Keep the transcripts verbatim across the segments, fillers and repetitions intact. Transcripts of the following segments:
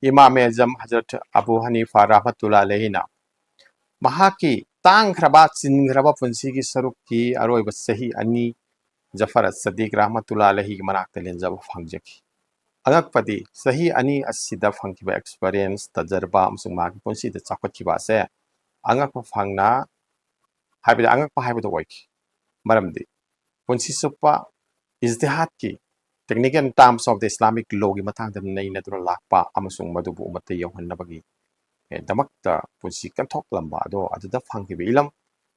ꯏꯃꯥꯝ exam Hazrat Abu ꯍꯅꯤꯐꯥ ꯔꯍꯃꯇꯨꯜꯂꯥ ꯑꯂꯩꯍꯤꯅ ꯃꯍꯥꯛꯀꯤ ꯇꯥꯡꯈ꯭ꯔꯕ, ꯆꯤꯟꯈ꯭ꯔꯕ ꯄꯨꯟꯁꯤꯒꯤ ꯁꯔꯨꯛꯀꯤ ꯑꯔꯣꯏꯕ ꯆꯍꯤ ꯑꯅꯤ ꯖꯐꯔ ꯑꯁ ꯁꯗꯤꯛ ꯔꯍꯃꯇꯨꯜꯂꯥ ꯑꯂꯩꯍꯤꯒꯤ ꯃꯅꯥꯛꯇ ꯂꯦꯟꯖꯕ ꯐꯪꯖꯈꯤ꯫ ꯑꯉꯛꯄꯗꯤ, ꯆꯍꯤ ꯑꯅꯤ ꯑꯁꯤꯗ ꯐꯪꯈꯤꯕ experience, ꯇꯖꯔꯕꯥ ꯑꯃꯁꯨꯡ ꯃꯍꯥꯛꯀꯤ ꯄꯨꯟꯁꯤꯗ ꯆꯥꯎꯈꯠꯈꯤꯕ ꯑꯁꯦ ꯑꯉꯛꯄ ꯐꯪꯅ, ꯍꯥꯏꯕꯗꯤ ꯑꯉꯛꯄ ꯍꯥꯏꯕꯗꯨ ꯑꯣꯏꯈꯤ꯫ ꯃꯔꯝꯗꯤ ꯄꯨꯟꯁꯤ ꯆꯨꯞꯄ ꯏꯖꯇꯤꯍꯥꯗꯀꯤ, technical terms of the Islamic law ꯒꯤ ꯃꯇꯥꯡꯗ ꯅꯩꯅꯗꯨꯅ ꯂꯥꯛꯄ ꯑꯃꯁꯨꯡ ꯃꯗꯨꯕꯨ ꯎꯃꯠꯇ ꯌꯧꯍꯟꯅꯕꯒꯤ, ꯑꯦ, ꯗꯃꯛꯇ ꯄꯨꯟꯁꯤ ꯀꯠꯊꯣꯛꯂꯝꯕ ꯑꯗꯣ, ꯑꯗꯨꯗ ꯐꯪꯈꯤꯕ ꯏꯂꯝ,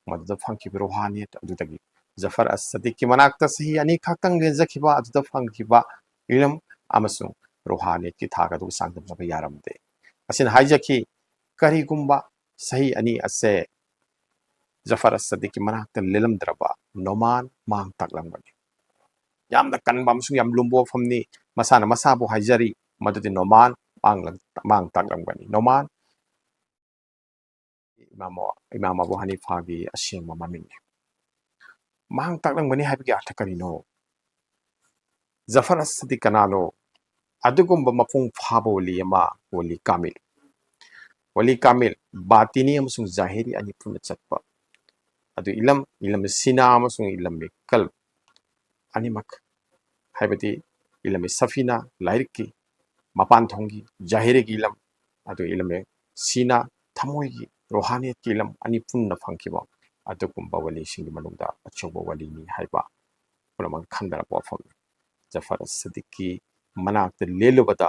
ꯃꯗꯨꯗ ꯐꯪꯈꯤꯕ ꯔꯨꯍꯥꯅꯤꯌꯠ ꯑꯗꯨꯗꯒꯤ ꯖꯐꯔ ꯑꯁ ꯁꯗꯤꯛꯀꯤ ꯃꯅꯥꯛꯇ ꯆꯍꯤ ꯑꯅꯤ ꯈꯛꯇꯪ ꯂꯦꯟꯖꯈꯤꯕ ꯑꯗꯨꯗ ꯐꯪꯈꯤꯕ ꯏꯂꯝ ꯑꯃꯁꯨꯡ ꯔꯨꯍꯥꯅꯤꯌꯠꯀꯤ ꯊꯥꯛ ꯑꯗꯨ ꯆꯥꯡꯗꯝꯅꯕ ꯌꯥꯔꯝꯗꯦ꯫ ꯑꯁꯤꯅ ꯍꯥꯏꯖꯈꯤ, ꯀꯔꯤꯒꯨꯝꯕ ꯆꯍꯤ ꯑꯅꯤ ꯑꯁꯦ ꯖꯐꯔ ꯑꯁ ꯁꯗꯤꯛꯀꯤ ꯃꯅꯥꯛꯇ ꯂꯦꯜꯂꯝꯗ꯭ꯔꯕ ꯅꯣꯃꯥꯟ ꯃꯥꯡ ꯇꯥꯛꯂꯝꯒꯅꯤ꯫ ꯌꯥꯝꯅ ꯀꯟꯕ ꯑꯃꯁꯨꯡ ꯌꯥꯝ ꯂꯨꯝꯕ ꯋꯥꯐꯝꯅꯤ꯫ ꯃꯁꯥꯅ ꯃꯁꯥꯕꯨ ꯍꯥꯏꯖꯔꯤ ꯃꯗꯨꯗꯤ ꯅꯣꯃꯥꯟ ꯃꯥꯡ, ꯃꯥꯡ ꯇꯥꯛꯂꯝꯒꯅꯤ꯫ ꯅꯣꯃꯥꯟ ꯏꯃꯥꯝ, ꯏꯃꯥꯝ ꯑꯕꯨ ꯍꯅꯤꯐꯥꯒꯤ ꯑꯁꯦꯡꯕ ꯃꯃꯤꯡꯅꯤ꯫ ꯃꯥꯡ ꯇꯥꯛꯂꯝꯒꯅꯤ ꯍꯥꯏꯕꯒꯤ ꯑꯔꯊ ꯀꯔꯤꯅꯣ? ꯖꯐꯔ ꯑꯁ ꯁꯗꯤꯛ ꯀꯅꯥꯅꯣ? ꯑꯗꯨꯒꯨꯝꯕ ꯃꯄꯨꯡ ꯐꯥꯕ ꯋꯂꯤ ꯑꯃ, ꯋꯂꯤ ꯀꯥꯃꯤꯜ꯫ ꯋꯂꯤ ꯀꯥꯃꯤꯜ, ꯕꯥꯇꯤꯅꯤ ꯑꯃꯁꯨꯡ ꯖꯥꯍꯤꯔꯤ ꯑꯅꯤ ꯄꯨꯟꯅ ꯆꯠꯄ꯫ ꯑꯗꯨ ꯏꯂꯝ, ꯏꯂꯝ ꯁꯤꯅꯥ ꯑꯃꯁꯨꯡ ꯏꯂꯝ ꯀꯜꯕ ꯑꯅꯤꯃꯛ, ꯍꯥꯏꯕꯗꯤ ꯏꯂꯝ ꯁꯐꯤꯅꯥ, ꯂꯥꯏꯔꯤꯛꯀꯤ ꯃꯄꯥꯟ ꯊꯣꯡꯒꯤ, ꯖꯥꯍꯤꯔꯤꯒꯤ ꯏꯂꯝ, ꯑꯗꯨ ꯏꯂꯝ ꯁꯤꯅꯥ, ꯊꯃꯣꯏꯒꯤ, ꯔꯣꯍꯥꯅꯤꯌꯠꯀꯤ ꯏꯂꯝ ꯑꯅꯤ ꯄꯨꯟꯅ ꯐꯪꯈꯤꯕ ꯑꯗꯨꯒꯨꯝꯕ ꯋꯂꯤꯁꯤꯡꯒꯤ ꯃꯅꯨꯡꯗ ꯑꯆꯧꯕ ꯋꯂꯤꯅꯤ ꯍꯥꯏꯕ ꯄꯨꯝꯅꯃꯛ ꯈꯟꯗꯔꯛꯄ ꯋꯥꯐꯝꯅꯤ꯫ ꯖꯐꯔ ꯁꯗꯤꯛꯀꯤ ꯃꯅꯥꯛꯇ ꯂꯦꯜꯂꯨꯕꯗ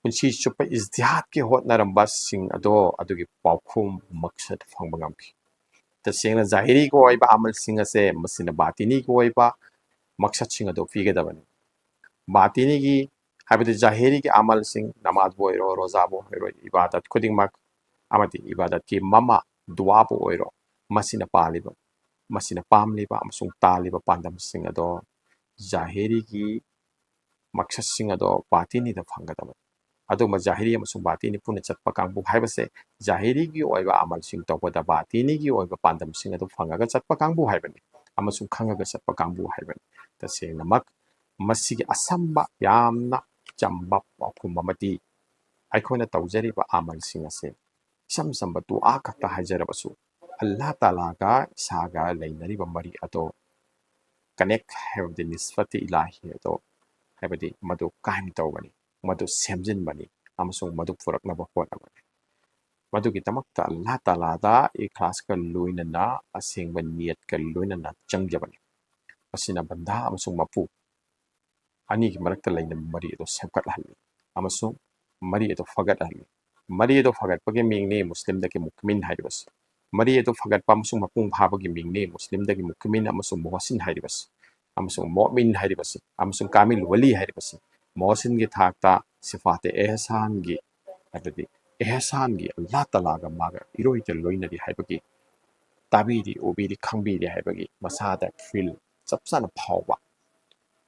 ꯄꯨꯟꯁꯤ ꯆꯨꯞꯄ ꯏꯖꯇꯤꯍꯥꯗꯀꯤ ꯍꯣꯠꯅꯔꯝꯕꯁꯤꯡ ꯑꯗꯣ ꯑꯗꯨꯒꯤ ꯄꯥꯎꯈꯨꯝ, ꯃꯛꯁꯗ ꯐꯪꯕ ꯉꯝꯈꯤ꯫ ꯇꯁꯦꯡꯅ ꯖꯥꯍꯤꯔꯤꯒꯤ ꯑꯣꯏꯕ ꯑꯃꯜꯁꯤꯡ ꯑꯁꯦ ꯃꯁꯤꯅ ꯕꯥꯇꯤꯅꯤꯒꯤ ꯑꯣꯏꯕ ꯃꯛꯁꯗꯁꯤꯡ ꯑꯗꯨ ꯄꯤꯒꯗꯕꯅꯤ꯫ ꯕꯥꯇꯤꯅꯤꯒꯤ, ꯍꯥꯏꯕꯗꯤ ꯖꯥꯍꯤꯔꯤꯒꯤ ꯑꯃꯜꯁꯤꯡ, ꯅꯃꯥꯖꯕꯨ ꯑꯣꯏꯔꯣ, ꯔꯣꯖꯥꯕꯨ ꯑꯣꯏꯔꯣ, ꯏꯕꯥꯗꯠ ꯈꯨꯗꯤꯡꯃꯛ ꯑꯃꯗꯤ ꯏꯕꯥꯗꯠꯀꯤ ꯃꯃꯥ, ꯗꯨꯋꯥꯕꯨ ꯑꯣꯏꯔꯣ, ꯃꯁꯤꯅ ꯄꯥꯜꯂꯤꯕ, ꯃꯁꯤꯅ ꯄꯥꯝꯂꯤꯕ ꯑꯃꯁꯨꯡ ꯇꯥꯜꯂꯤꯕ ꯄꯥꯟꯗꯝꯁꯤꯡ ꯑꯗꯣ ꯖꯥꯍꯤꯔꯤꯒꯤ ꯃꯛꯁꯗꯁꯤꯡ ꯑꯗꯣ ꯕꯥꯇꯤꯅꯤꯗ ꯐꯪꯒꯗꯕꯅꯤ꯫ ꯑꯗꯨꯒꯨꯝꯕ ꯖꯥꯍꯤꯔꯤ ꯑꯃꯁꯨꯡ ꯕꯥꯇꯤꯅꯤ ꯄꯨꯟꯅ ꯆꯠꯄ ꯀꯥꯡꯕꯨ ꯍꯥꯏꯕꯁꯦ, ꯖꯥꯍꯤꯔꯤꯒꯤ ꯑꯣꯏꯕ ꯑꯃꯜꯁꯤꯡ ꯇꯧꯕꯗ ꯕꯥꯇꯤꯅꯤꯒꯤ ꯑꯣꯏꯕ ꯄꯥꯟꯗꯝꯁꯤꯡ ꯑꯗꯨ ꯐꯪꯉꯒ ꯆꯠꯄ ꯀꯥꯡꯕꯨ ꯍꯥꯏꯕꯅꯤ ꯑꯃꯁꯨꯡ ꯈꯪꯉꯒ ꯆꯠꯄ ꯀꯥꯡꯕꯨ ꯍꯥꯏꯕꯅꯤ꯫ ꯇꯁꯦꯡꯅꯃꯛ ꯃꯁꯤꯒꯤ ꯑꯁꯝꯕ, ꯌꯥꯝꯅ ꯆꯝꯕ ꯋꯥꯐꯝ ꯑꯃꯗꯤ ꯑꯩꯈꯣꯏꯅ ꯇꯧꯖꯔꯤꯕ ꯑꯃꯜꯁꯤꯡ ꯑꯁꯦ ꯏꯆꯝ ꯆꯝꯕ ꯗꯨꯑꯥ ꯈꯛꯇ ꯍꯥꯏꯖꯔꯕꯁꯨ, ꯑꯜꯂꯥꯍ ꯇꯥꯂꯥꯒ ꯏꯁꯥꯒ ꯂꯩꯅꯔꯤꯕ ꯃꯔꯤ ꯑꯗꯣ connect, ꯍꯥꯏꯕꯗꯤ ꯅꯤꯁꯕꯠꯇꯤ ꯏꯂꯥꯍꯤ ꯑꯗꯣ, ꯍꯥꯏꯕꯗꯤ ꯃꯗꯨ ꯀꯥꯏꯝ ꯇꯧꯕꯅꯤ, ꯃꯗꯨ ꯁꯦꯝꯖꯤꯟꯕꯅꯤ ꯑꯃꯁꯨꯡ ꯃꯗꯨ ꯄꯨꯔꯛꯅꯕ ꯍꯣꯠꯅꯕꯅꯤ꯫ ꯃꯗꯨꯒꯤꯗꯃꯛꯇ ꯑꯜꯂꯥꯍ ꯇꯥꯂꯥꯗ ꯏꯈ꯭ꯂꯥꯁꯀ ꯂꯣꯏꯅꯅ ꯑꯁꯦꯡꯕ ꯅꯤꯌꯠꯀ ꯂꯣꯏꯅꯅ ꯆꯪꯖꯕꯅꯤ꯫ ꯃꯁꯤꯅ ꯕꯟꯗꯥ ꯑꯃꯁꯨꯡ ꯃꯄꯨ ꯑꯅꯤꯒꯤ ꯃꯔꯛꯇ ꯂꯩꯅꯕ ꯃꯔꯤ ꯑꯗꯨ ꯁꯦꯝꯒꯠꯍꯜꯂꯤ ꯑꯃꯁꯨꯡ ꯃꯔꯤ ꯑꯗꯨ ꯐꯒꯠꯍꯜꯂꯤ꯫ ꯃꯔꯤ ꯑꯗꯨ ꯐꯒꯠꯄꯒꯤ ꯃꯤꯡꯅꯤ ꯃꯨꯁꯂꯤꯝꯗꯒꯤ ꯃꯨꯛꯃꯤꯟ ꯍꯥꯏꯔꯤꯕꯁꯤ꯫ ꯃꯔꯤ ꯑꯗꯨ ꯐꯒꯠꯄ ꯑꯃꯁꯨꯡ ꯃꯄꯨꯡ ꯐꯥꯕꯒꯤ ꯃꯤꯡꯅꯤ ꯃꯨꯁꯂꯤꯝꯗꯒꯤ ꯃꯨꯛꯃꯤꯟ ꯑꯃꯁꯨꯡ ꯃꯣꯍꯁꯤꯟ ꯍꯥꯏꯔꯤꯕꯁꯤ, ꯑꯃꯁꯨꯡ ꯃꯣꯃꯤꯟ ꯍꯥꯏꯔꯤꯕꯁꯤ, ꯑꯃꯁꯨꯡ ꯀꯥꯃꯤꯜ ꯋꯂꯤ ꯍꯥꯏꯔꯤꯕꯁꯤ꯫ ꯃꯣꯍꯁꯤꯟꯒꯤ ꯊꯥꯛꯇ ꯁꯤꯐꯥꯇꯦ ꯑꯦꯍꯁꯥꯟꯒꯤ, ꯍꯥꯏꯕꯗꯤ ꯑꯦꯍꯁꯥꯟꯒꯤ ꯑꯜꯂꯥꯍ ꯇꯥꯂꯥꯒ ꯃꯥꯒ ꯏꯔꯣꯏꯗ ꯂꯣꯏꯅꯔꯤ ꯍꯥꯏꯕꯒꯤ ꯇꯥꯕꯤꯔꯤ, ꯎꯕꯤꯔꯤ, ꯈꯪꯕꯤꯔꯤ ꯍꯥꯏꯕꯒꯤ ꯃꯁꯥꯗ feel ꯆꯞ ꯆꯥꯅ ꯐꯥꯎꯕ,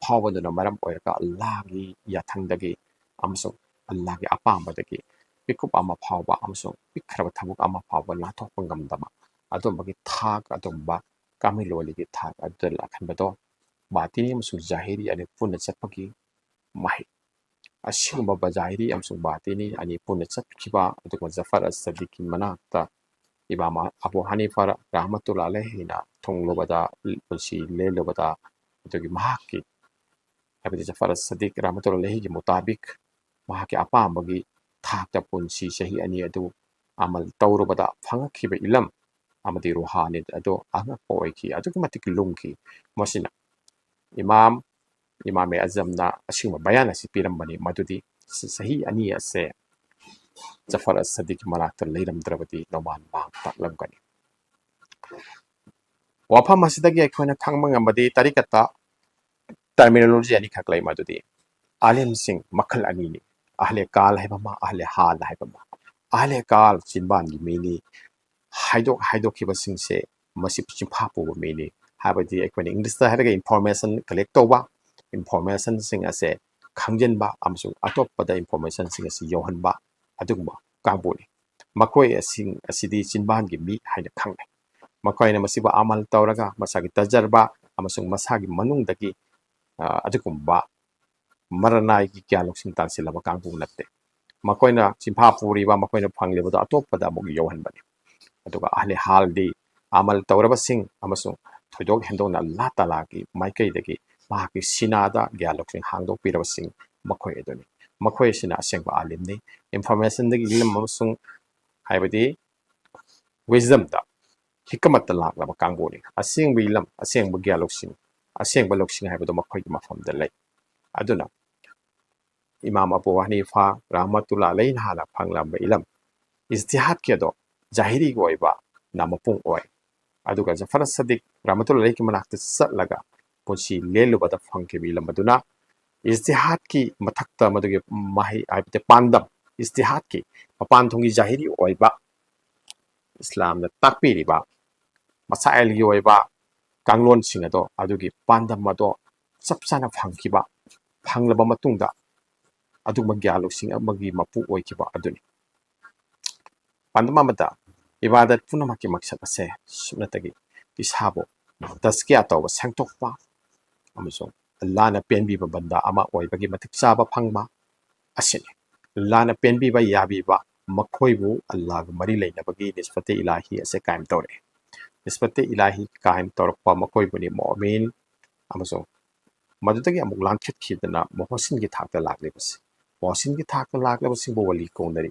ꯐꯥꯎꯕꯗꯨꯅ ꯃꯔꯝ ꯑꯣꯏꯔꯒ ꯑꯜꯂꯥꯍꯒꯤ ꯌꯥꯊꯪꯗꯒꯤ ꯑꯃꯁꯨꯡ ꯑꯜꯂꯥꯍꯒꯤ ꯑꯄꯥꯝꯕꯗꯒꯤ ꯃꯤꯀꯨꯞ ꯑꯃ ꯐꯥꯎꯕ ꯑꯃꯁꯨꯡ ꯄꯤꯛꯈ꯭ꯔꯕ ꯊꯕꯛ ꯑꯃ ꯐꯥꯎꯕ ꯂꯥꯟꯊꯣꯛꯄ ꯉꯝꯗꯕ ꯑꯗꯨꯝꯕꯒꯤ ꯊꯥꯛ, ꯑꯗꯨꯝꯕ ꯀꯥꯃꯤꯜ ꯋꯂꯤꯒꯤ ꯊꯥꯛ ꯑꯗꯨꯗ ꯂꯥꯛꯍꯟꯕꯗꯣ ꯕꯥꯇꯤꯅꯤ ꯑꯃꯁꯨꯡ ꯖꯥꯍꯤꯔꯤ ꯑꯅꯤ ꯄꯨꯟꯅ ꯆꯠꯄꯒꯤ ꯃꯍꯩ꯫ ꯑꯁꯤꯒꯨꯝꯕ ꯕꯖꯥꯍꯤꯔꯤ ꯑꯃꯁꯨꯡ ꯕꯥꯇꯤꯅꯤ ꯑꯅꯤ ꯄꯨꯟꯅ ꯆꯠꯈꯤꯕ ꯑꯗꯨꯒ ꯖꯐꯔ ꯑꯁ ꯁꯗꯤꯛꯀꯤ ꯃꯅꯥꯛꯇ ꯏꯃꯥꯝ ꯑꯕꯨ ꯍꯅꯤꯐ ꯔꯍꯃꯇꯨꯜꯂꯥ ꯑꯂꯩꯍꯤꯅ ꯊꯨꯡꯂꯨꯕꯗ, ꯄꯨꯟꯁꯤ ꯂꯦꯜꯂꯨꯕꯗ, ꯑꯗꯨꯒꯤ ꯃꯍꯥꯛꯀꯤ, ꯍꯥꯏꯕꯗꯤ ꯖꯐꯔ ꯑꯁ ꯁꯗꯤꯛ ꯔꯍꯃꯇꯨꯜꯂꯥ ꯑꯂꯩꯍꯤꯒꯤ ꯃꯨꯇꯥꯕꯤꯛ, ꯃꯍꯥꯛꯀꯤ ꯑꯄꯥꯝꯕꯒꯤ ꯊꯥꯛꯇ ꯄꯨꯟꯁꯤ ꯆꯍꯤ ꯑꯅꯤ ꯑꯗꯨ ꯑꯃꯜ ꯇꯧꯔꯨꯕꯗ ꯐꯪꯉꯛꯈꯤꯕ ꯏꯂꯝ ꯑꯃꯗꯤ ꯔꯨꯍꯥꯅꯤꯠ ꯑꯗꯨ ꯑꯉꯛꯄ ꯑꯣꯏꯈꯤ, ꯑꯗꯨꯛꯀꯤ ꯃꯇꯤꯛ ꯂꯨꯝꯈꯤ꯫ ꯃꯁꯤꯅ ꯏꯃꯥꯝ, ꯏꯃꯥꯝ ꯑꯦ ꯑꯖꯝꯅ ꯑꯁꯤꯒꯨꯝꯕ ꯕꯌꯥꯟ ꯑꯁꯤ ꯄꯤꯔꯝꯕꯅꯤ, ꯃꯗꯨꯗꯤ ꯆꯍꯤ ꯑꯅꯤ ꯑꯁꯦ ꯖꯐꯔ ꯑꯁ ꯁꯗꯤꯛꯀꯤ ꯃꯅꯥꯛꯇ ꯂꯩꯔꯝꯗ꯭ꯔꯕꯗꯤ ꯅꯣꯡꯃꯥꯟ ꯃꯥꯡ ꯇꯥꯛꯂꯝꯒꯅꯤ꯫ ꯋꯥꯐꯝ ꯑꯁꯤꯗꯒꯤ ꯑꯩꯈꯣꯏꯅ ꯈꯪꯕ ꯉꯝꯕꯗꯤ ꯇꯔꯤꯀꯠꯇ terminology ꯑꯅꯤꯈꯛ ꯂꯩ, ꯃꯗꯨꯗꯤ ꯑꯥꯂꯤꯝꯁꯤꯡ ꯃꯈꯜ ꯑꯅꯤꯅꯤ꯫ ꯑꯍꯂꯦ ꯀꯥꯜ ꯍꯥꯏꯕ ꯑꯃ, ꯑꯍꯂꯦ ꯍꯥꯜ ꯍꯥꯏꯕ ꯑꯃ꯫ ꯑꯍꯂꯦ ꯀꯥꯜ ꯆꯤꯟꯕꯥꯟꯒꯤ ꯃꯤꯅꯤ, ꯍꯥꯏꯗꯣꯛ ꯍꯥꯏꯗꯣꯛꯈꯤꯕꯁꯤꯡꯁꯦ ꯃꯁꯤ ꯆꯤꯟꯐꯥ ꯄꯨꯕ ꯃꯤꯅꯤ꯫ ꯍꯥꯏꯕꯗꯤ ꯑꯩꯈꯣꯏꯅ ꯏꯪꯂꯤꯁꯇ ꯍꯥꯏꯔꯒ information collect ꯇꯧꯕ, informationꯁꯤꯡ ꯑꯁꯦ ꯈꯪꯖꯤꯟꯕ ꯑꯃꯁꯨꯡ ꯑꯇꯣꯞꯄꯗ informationꯁꯤꯡ ꯑꯁꯤ ꯌꯧꯍꯟꯕ ꯑꯗꯨꯒꯨꯝꯕ ꯀꯥꯡꯕꯨꯅꯤ꯫ ꯃꯈꯣꯏꯁꯤꯡ ꯑꯁꯤꯗꯤ ꯆꯤꯟꯕꯥꯟꯒꯤ ꯃꯤ ꯍꯥꯏꯅ ꯈꯪꯅꯩ꯫ ꯃꯈꯣꯏꯅ ꯃꯁꯤꯕꯨ ꯑꯃꯜ ꯇꯧꯔꯒ ꯃꯁꯥꯒꯤ ꯇꯖꯔꯕꯥ ꯑꯃꯁꯨꯡ ꯃꯁꯥꯒꯤ ꯃꯅꯨꯡꯗꯒꯤ, ꯑ, ꯑꯗꯨꯒꯨꯝꯕ ꯃꯔꯅꯥꯏꯒꯤ ꯒ꯭ꯌꯥꯟ ꯂꯧꯁꯤꯡ ꯇꯥꯟꯁꯤꯜꯂꯕ ꯀꯥꯡꯕꯨ ꯅꯠꯇꯦ꯫ ꯃꯈꯣꯏꯅ ꯆꯤꯟꯐꯥ ꯄꯨꯔꯤꯕ, ꯃꯈꯣꯏꯅ ꯐꯪꯂꯤꯕꯗꯣ ꯑꯇꯣꯞꯄꯗ ꯑꯃꯨꯛ ꯌꯧꯍꯟꯕꯅꯤ꯫ ꯑꯗꯨꯒ ꯑꯍꯂꯦ ꯍꯥꯜꯗꯤ ꯑꯃꯜ ꯇꯧꯔꯕꯁꯤꯡ ꯑꯃꯁꯨꯡ ꯊꯣꯏꯗꯣꯛ ꯍꯦꯟꯗꯣꯛꯅ ꯑꯜꯂꯥ ꯇꯥꯂꯥꯒꯤ ꯃꯥꯏꯀꯩꯗꯒꯤ ꯃꯍꯥꯛꯀꯤ ꯁꯤꯅꯥꯗ ꯒ꯭ꯌꯥꯟ ꯂꯧꯁꯤꯡ ꯍꯥꯡꯗꯣꯛꯄꯤꯔꯕꯁꯤꯡ ꯃꯈꯣꯏ ꯑꯗꯨꯅꯤ꯫ ꯃꯈꯣꯏ ꯑꯁꯤꯅ ꯑꯁꯦꯡꯕ ꯑꯥꯂꯤꯝꯅꯤ꯫ ꯏꯟꯐꯣꯔꯃꯦꯁꯟꯗꯒꯤ ꯏꯂꯝ ꯑꯃꯁꯨꯡ, ꯍꯥꯏꯕꯗꯤ wisdomꯗ ꯍꯤꯛꯀꯃꯠꯇ ꯂꯥꯛꯂꯕ ꯀꯥꯡꯕꯨꯅꯤ꯫ ꯑꯁꯦꯡꯕ ꯏꯂꯝ, ꯑꯁꯦꯡꯕ ꯒ꯭ꯌꯥꯟ ꯂꯧꯁꯤꯡ, ꯑꯁꯦꯡꯕ ꯂꯧꯁꯤꯡ ꯍꯥꯏꯕꯗꯨ ꯃꯈꯣꯏꯒꯤ ꯃꯐꯝꯗ ꯂꯩ꯫ ꯑꯗꯨꯅ ꯏꯃꯥꯝ ꯑꯕꯨ ꯍꯅꯤꯐꯥ ꯔꯍꯃꯇꯨꯜꯂꯥ ꯑꯂꯩꯅ ꯍꯥꯟꯅ ꯐꯪꯂꯝꯕ ꯏꯂꯝ ꯏꯖꯇꯤꯍꯥꯗꯀꯤ ꯑꯗꯣ ꯖꯥꯍꯤꯔꯤꯒꯤ ꯑꯣꯏꯕ ꯅ ꯃꯄꯨꯡ ꯑꯣꯏ꯫ ꯑꯗꯨꯒ ꯖꯐꯔ ꯁꯗꯤꯛ ꯔꯍꯃꯇꯨꯜꯂꯥ ꯑꯂꯩꯒꯤ ꯃꯅꯥꯛꯇ ꯆꯠꯂꯒ ꯄꯨꯟꯁꯤ ꯂꯦꯜꯂꯨꯕꯗ ꯐꯪꯈꯤꯕ ꯏꯂꯝ ꯑꯗꯨꯅ ꯏꯖꯇꯤꯍꯥꯗꯀꯤ ꯃꯊꯛꯇ ꯃꯗꯨꯒꯤ ꯃꯍꯩ, ꯍꯥꯏꯕꯗꯤ ꯄꯥꯟꯗꯝ, ꯏꯖꯇꯤꯍꯥꯗꯀꯤ ꯃꯄꯥꯟ ꯊꯣꯡꯒꯤ ꯖꯥꯍꯤꯔꯤ ꯑꯣꯏꯕ ꯏꯁꯂꯥꯝꯅ ꯇꯥꯛꯄꯤꯔꯤꯕ ꯃꯁꯥꯏꯜꯒꯤ ꯑꯣꯏꯕ ꯀꯥꯡꯂꯣꯟꯁꯤꯡ ꯑꯗꯣ, ꯑꯗꯨꯒꯤ ꯄꯥꯟꯗꯝ ꯑꯗꯣ ꯆꯞ ꯆꯥꯅ ꯐꯪꯈꯤꯕ, ꯐꯪꯂꯕ ꯃꯇꯨꯡꯗ ꯑꯗꯨꯒꯨꯝꯕ ꯒ꯭ꯌꯥꯟ ꯂꯧꯁꯤꯡ ꯑꯃꯒꯤ ꯃꯄꯨ ꯑꯣꯏꯈꯤꯕ ꯑꯗꯨꯅꯤ꯫ ꯄꯥꯟꯗꯝ ꯑꯃꯗ ꯏꯕꯥꯗꯠ ꯄꯨꯝꯅꯃꯛꯀꯤ ꯃꯛꯁꯠ ꯑꯁꯦ ꯁꯨꯞꯅꯇꯒꯤ ꯏꯁꯥꯕꯨ ꯇꯁꯀꯤꯌꯥ ꯇꯧꯕ, ꯁꯦꯡꯗꯣꯛꯄ ꯑꯃꯁꯨꯡ ꯑꯜꯂꯥꯅ ꯄꯦꯟꯕꯤꯕ ꯕꯟꯗꯥ ꯑꯃ ꯑꯣꯏꯕꯒꯤ ꯃꯇꯤꯛ ꯆꯥꯕ ꯐꯪꯕ ꯑꯁꯤꯅꯤ꯫ ꯑꯜꯂꯥꯅ ꯄꯦꯟꯕꯤꯕ, ꯌꯥꯕꯤꯕ, ꯃꯈꯣꯏꯕꯨ ꯑꯜꯂꯥꯒ ꯃꯔꯤ ꯂꯩꯅꯕꯒꯤ ꯅꯤꯁꯕꯇꯦ ꯏꯂꯥꯍꯤ ꯑꯁꯦ ꯀꯥꯏꯝ ꯇꯧꯔꯛꯏ꯫ ꯅꯤꯁꯕꯇꯦ ꯏꯂꯥꯍꯤ ꯀꯥꯏꯝ ꯇꯧꯔꯛꯄ ꯃꯈꯣꯏꯕꯨꯅꯤ ꯃꯣꯃꯤꯟ ꯑꯃꯁꯨꯡ ꯃꯗꯨꯗꯒꯤ ꯑꯃꯨꯛ ꯂꯥꯟꯊꯠꯈꯤꯗꯅ ꯃꯣꯍꯣꯁꯤꯟꯒꯤ ꯊꯥꯛꯇ ꯂꯥꯛꯂꯤꯕꯁꯤ꯫ ꯃꯣꯍꯣꯁꯤꯟꯒꯤ ꯊꯥꯛꯇ ꯂꯥꯛꯂꯕꯁꯤꯡꯕꯨ ꯋꯂꯤ ꯀꯧꯅꯔꯤ꯫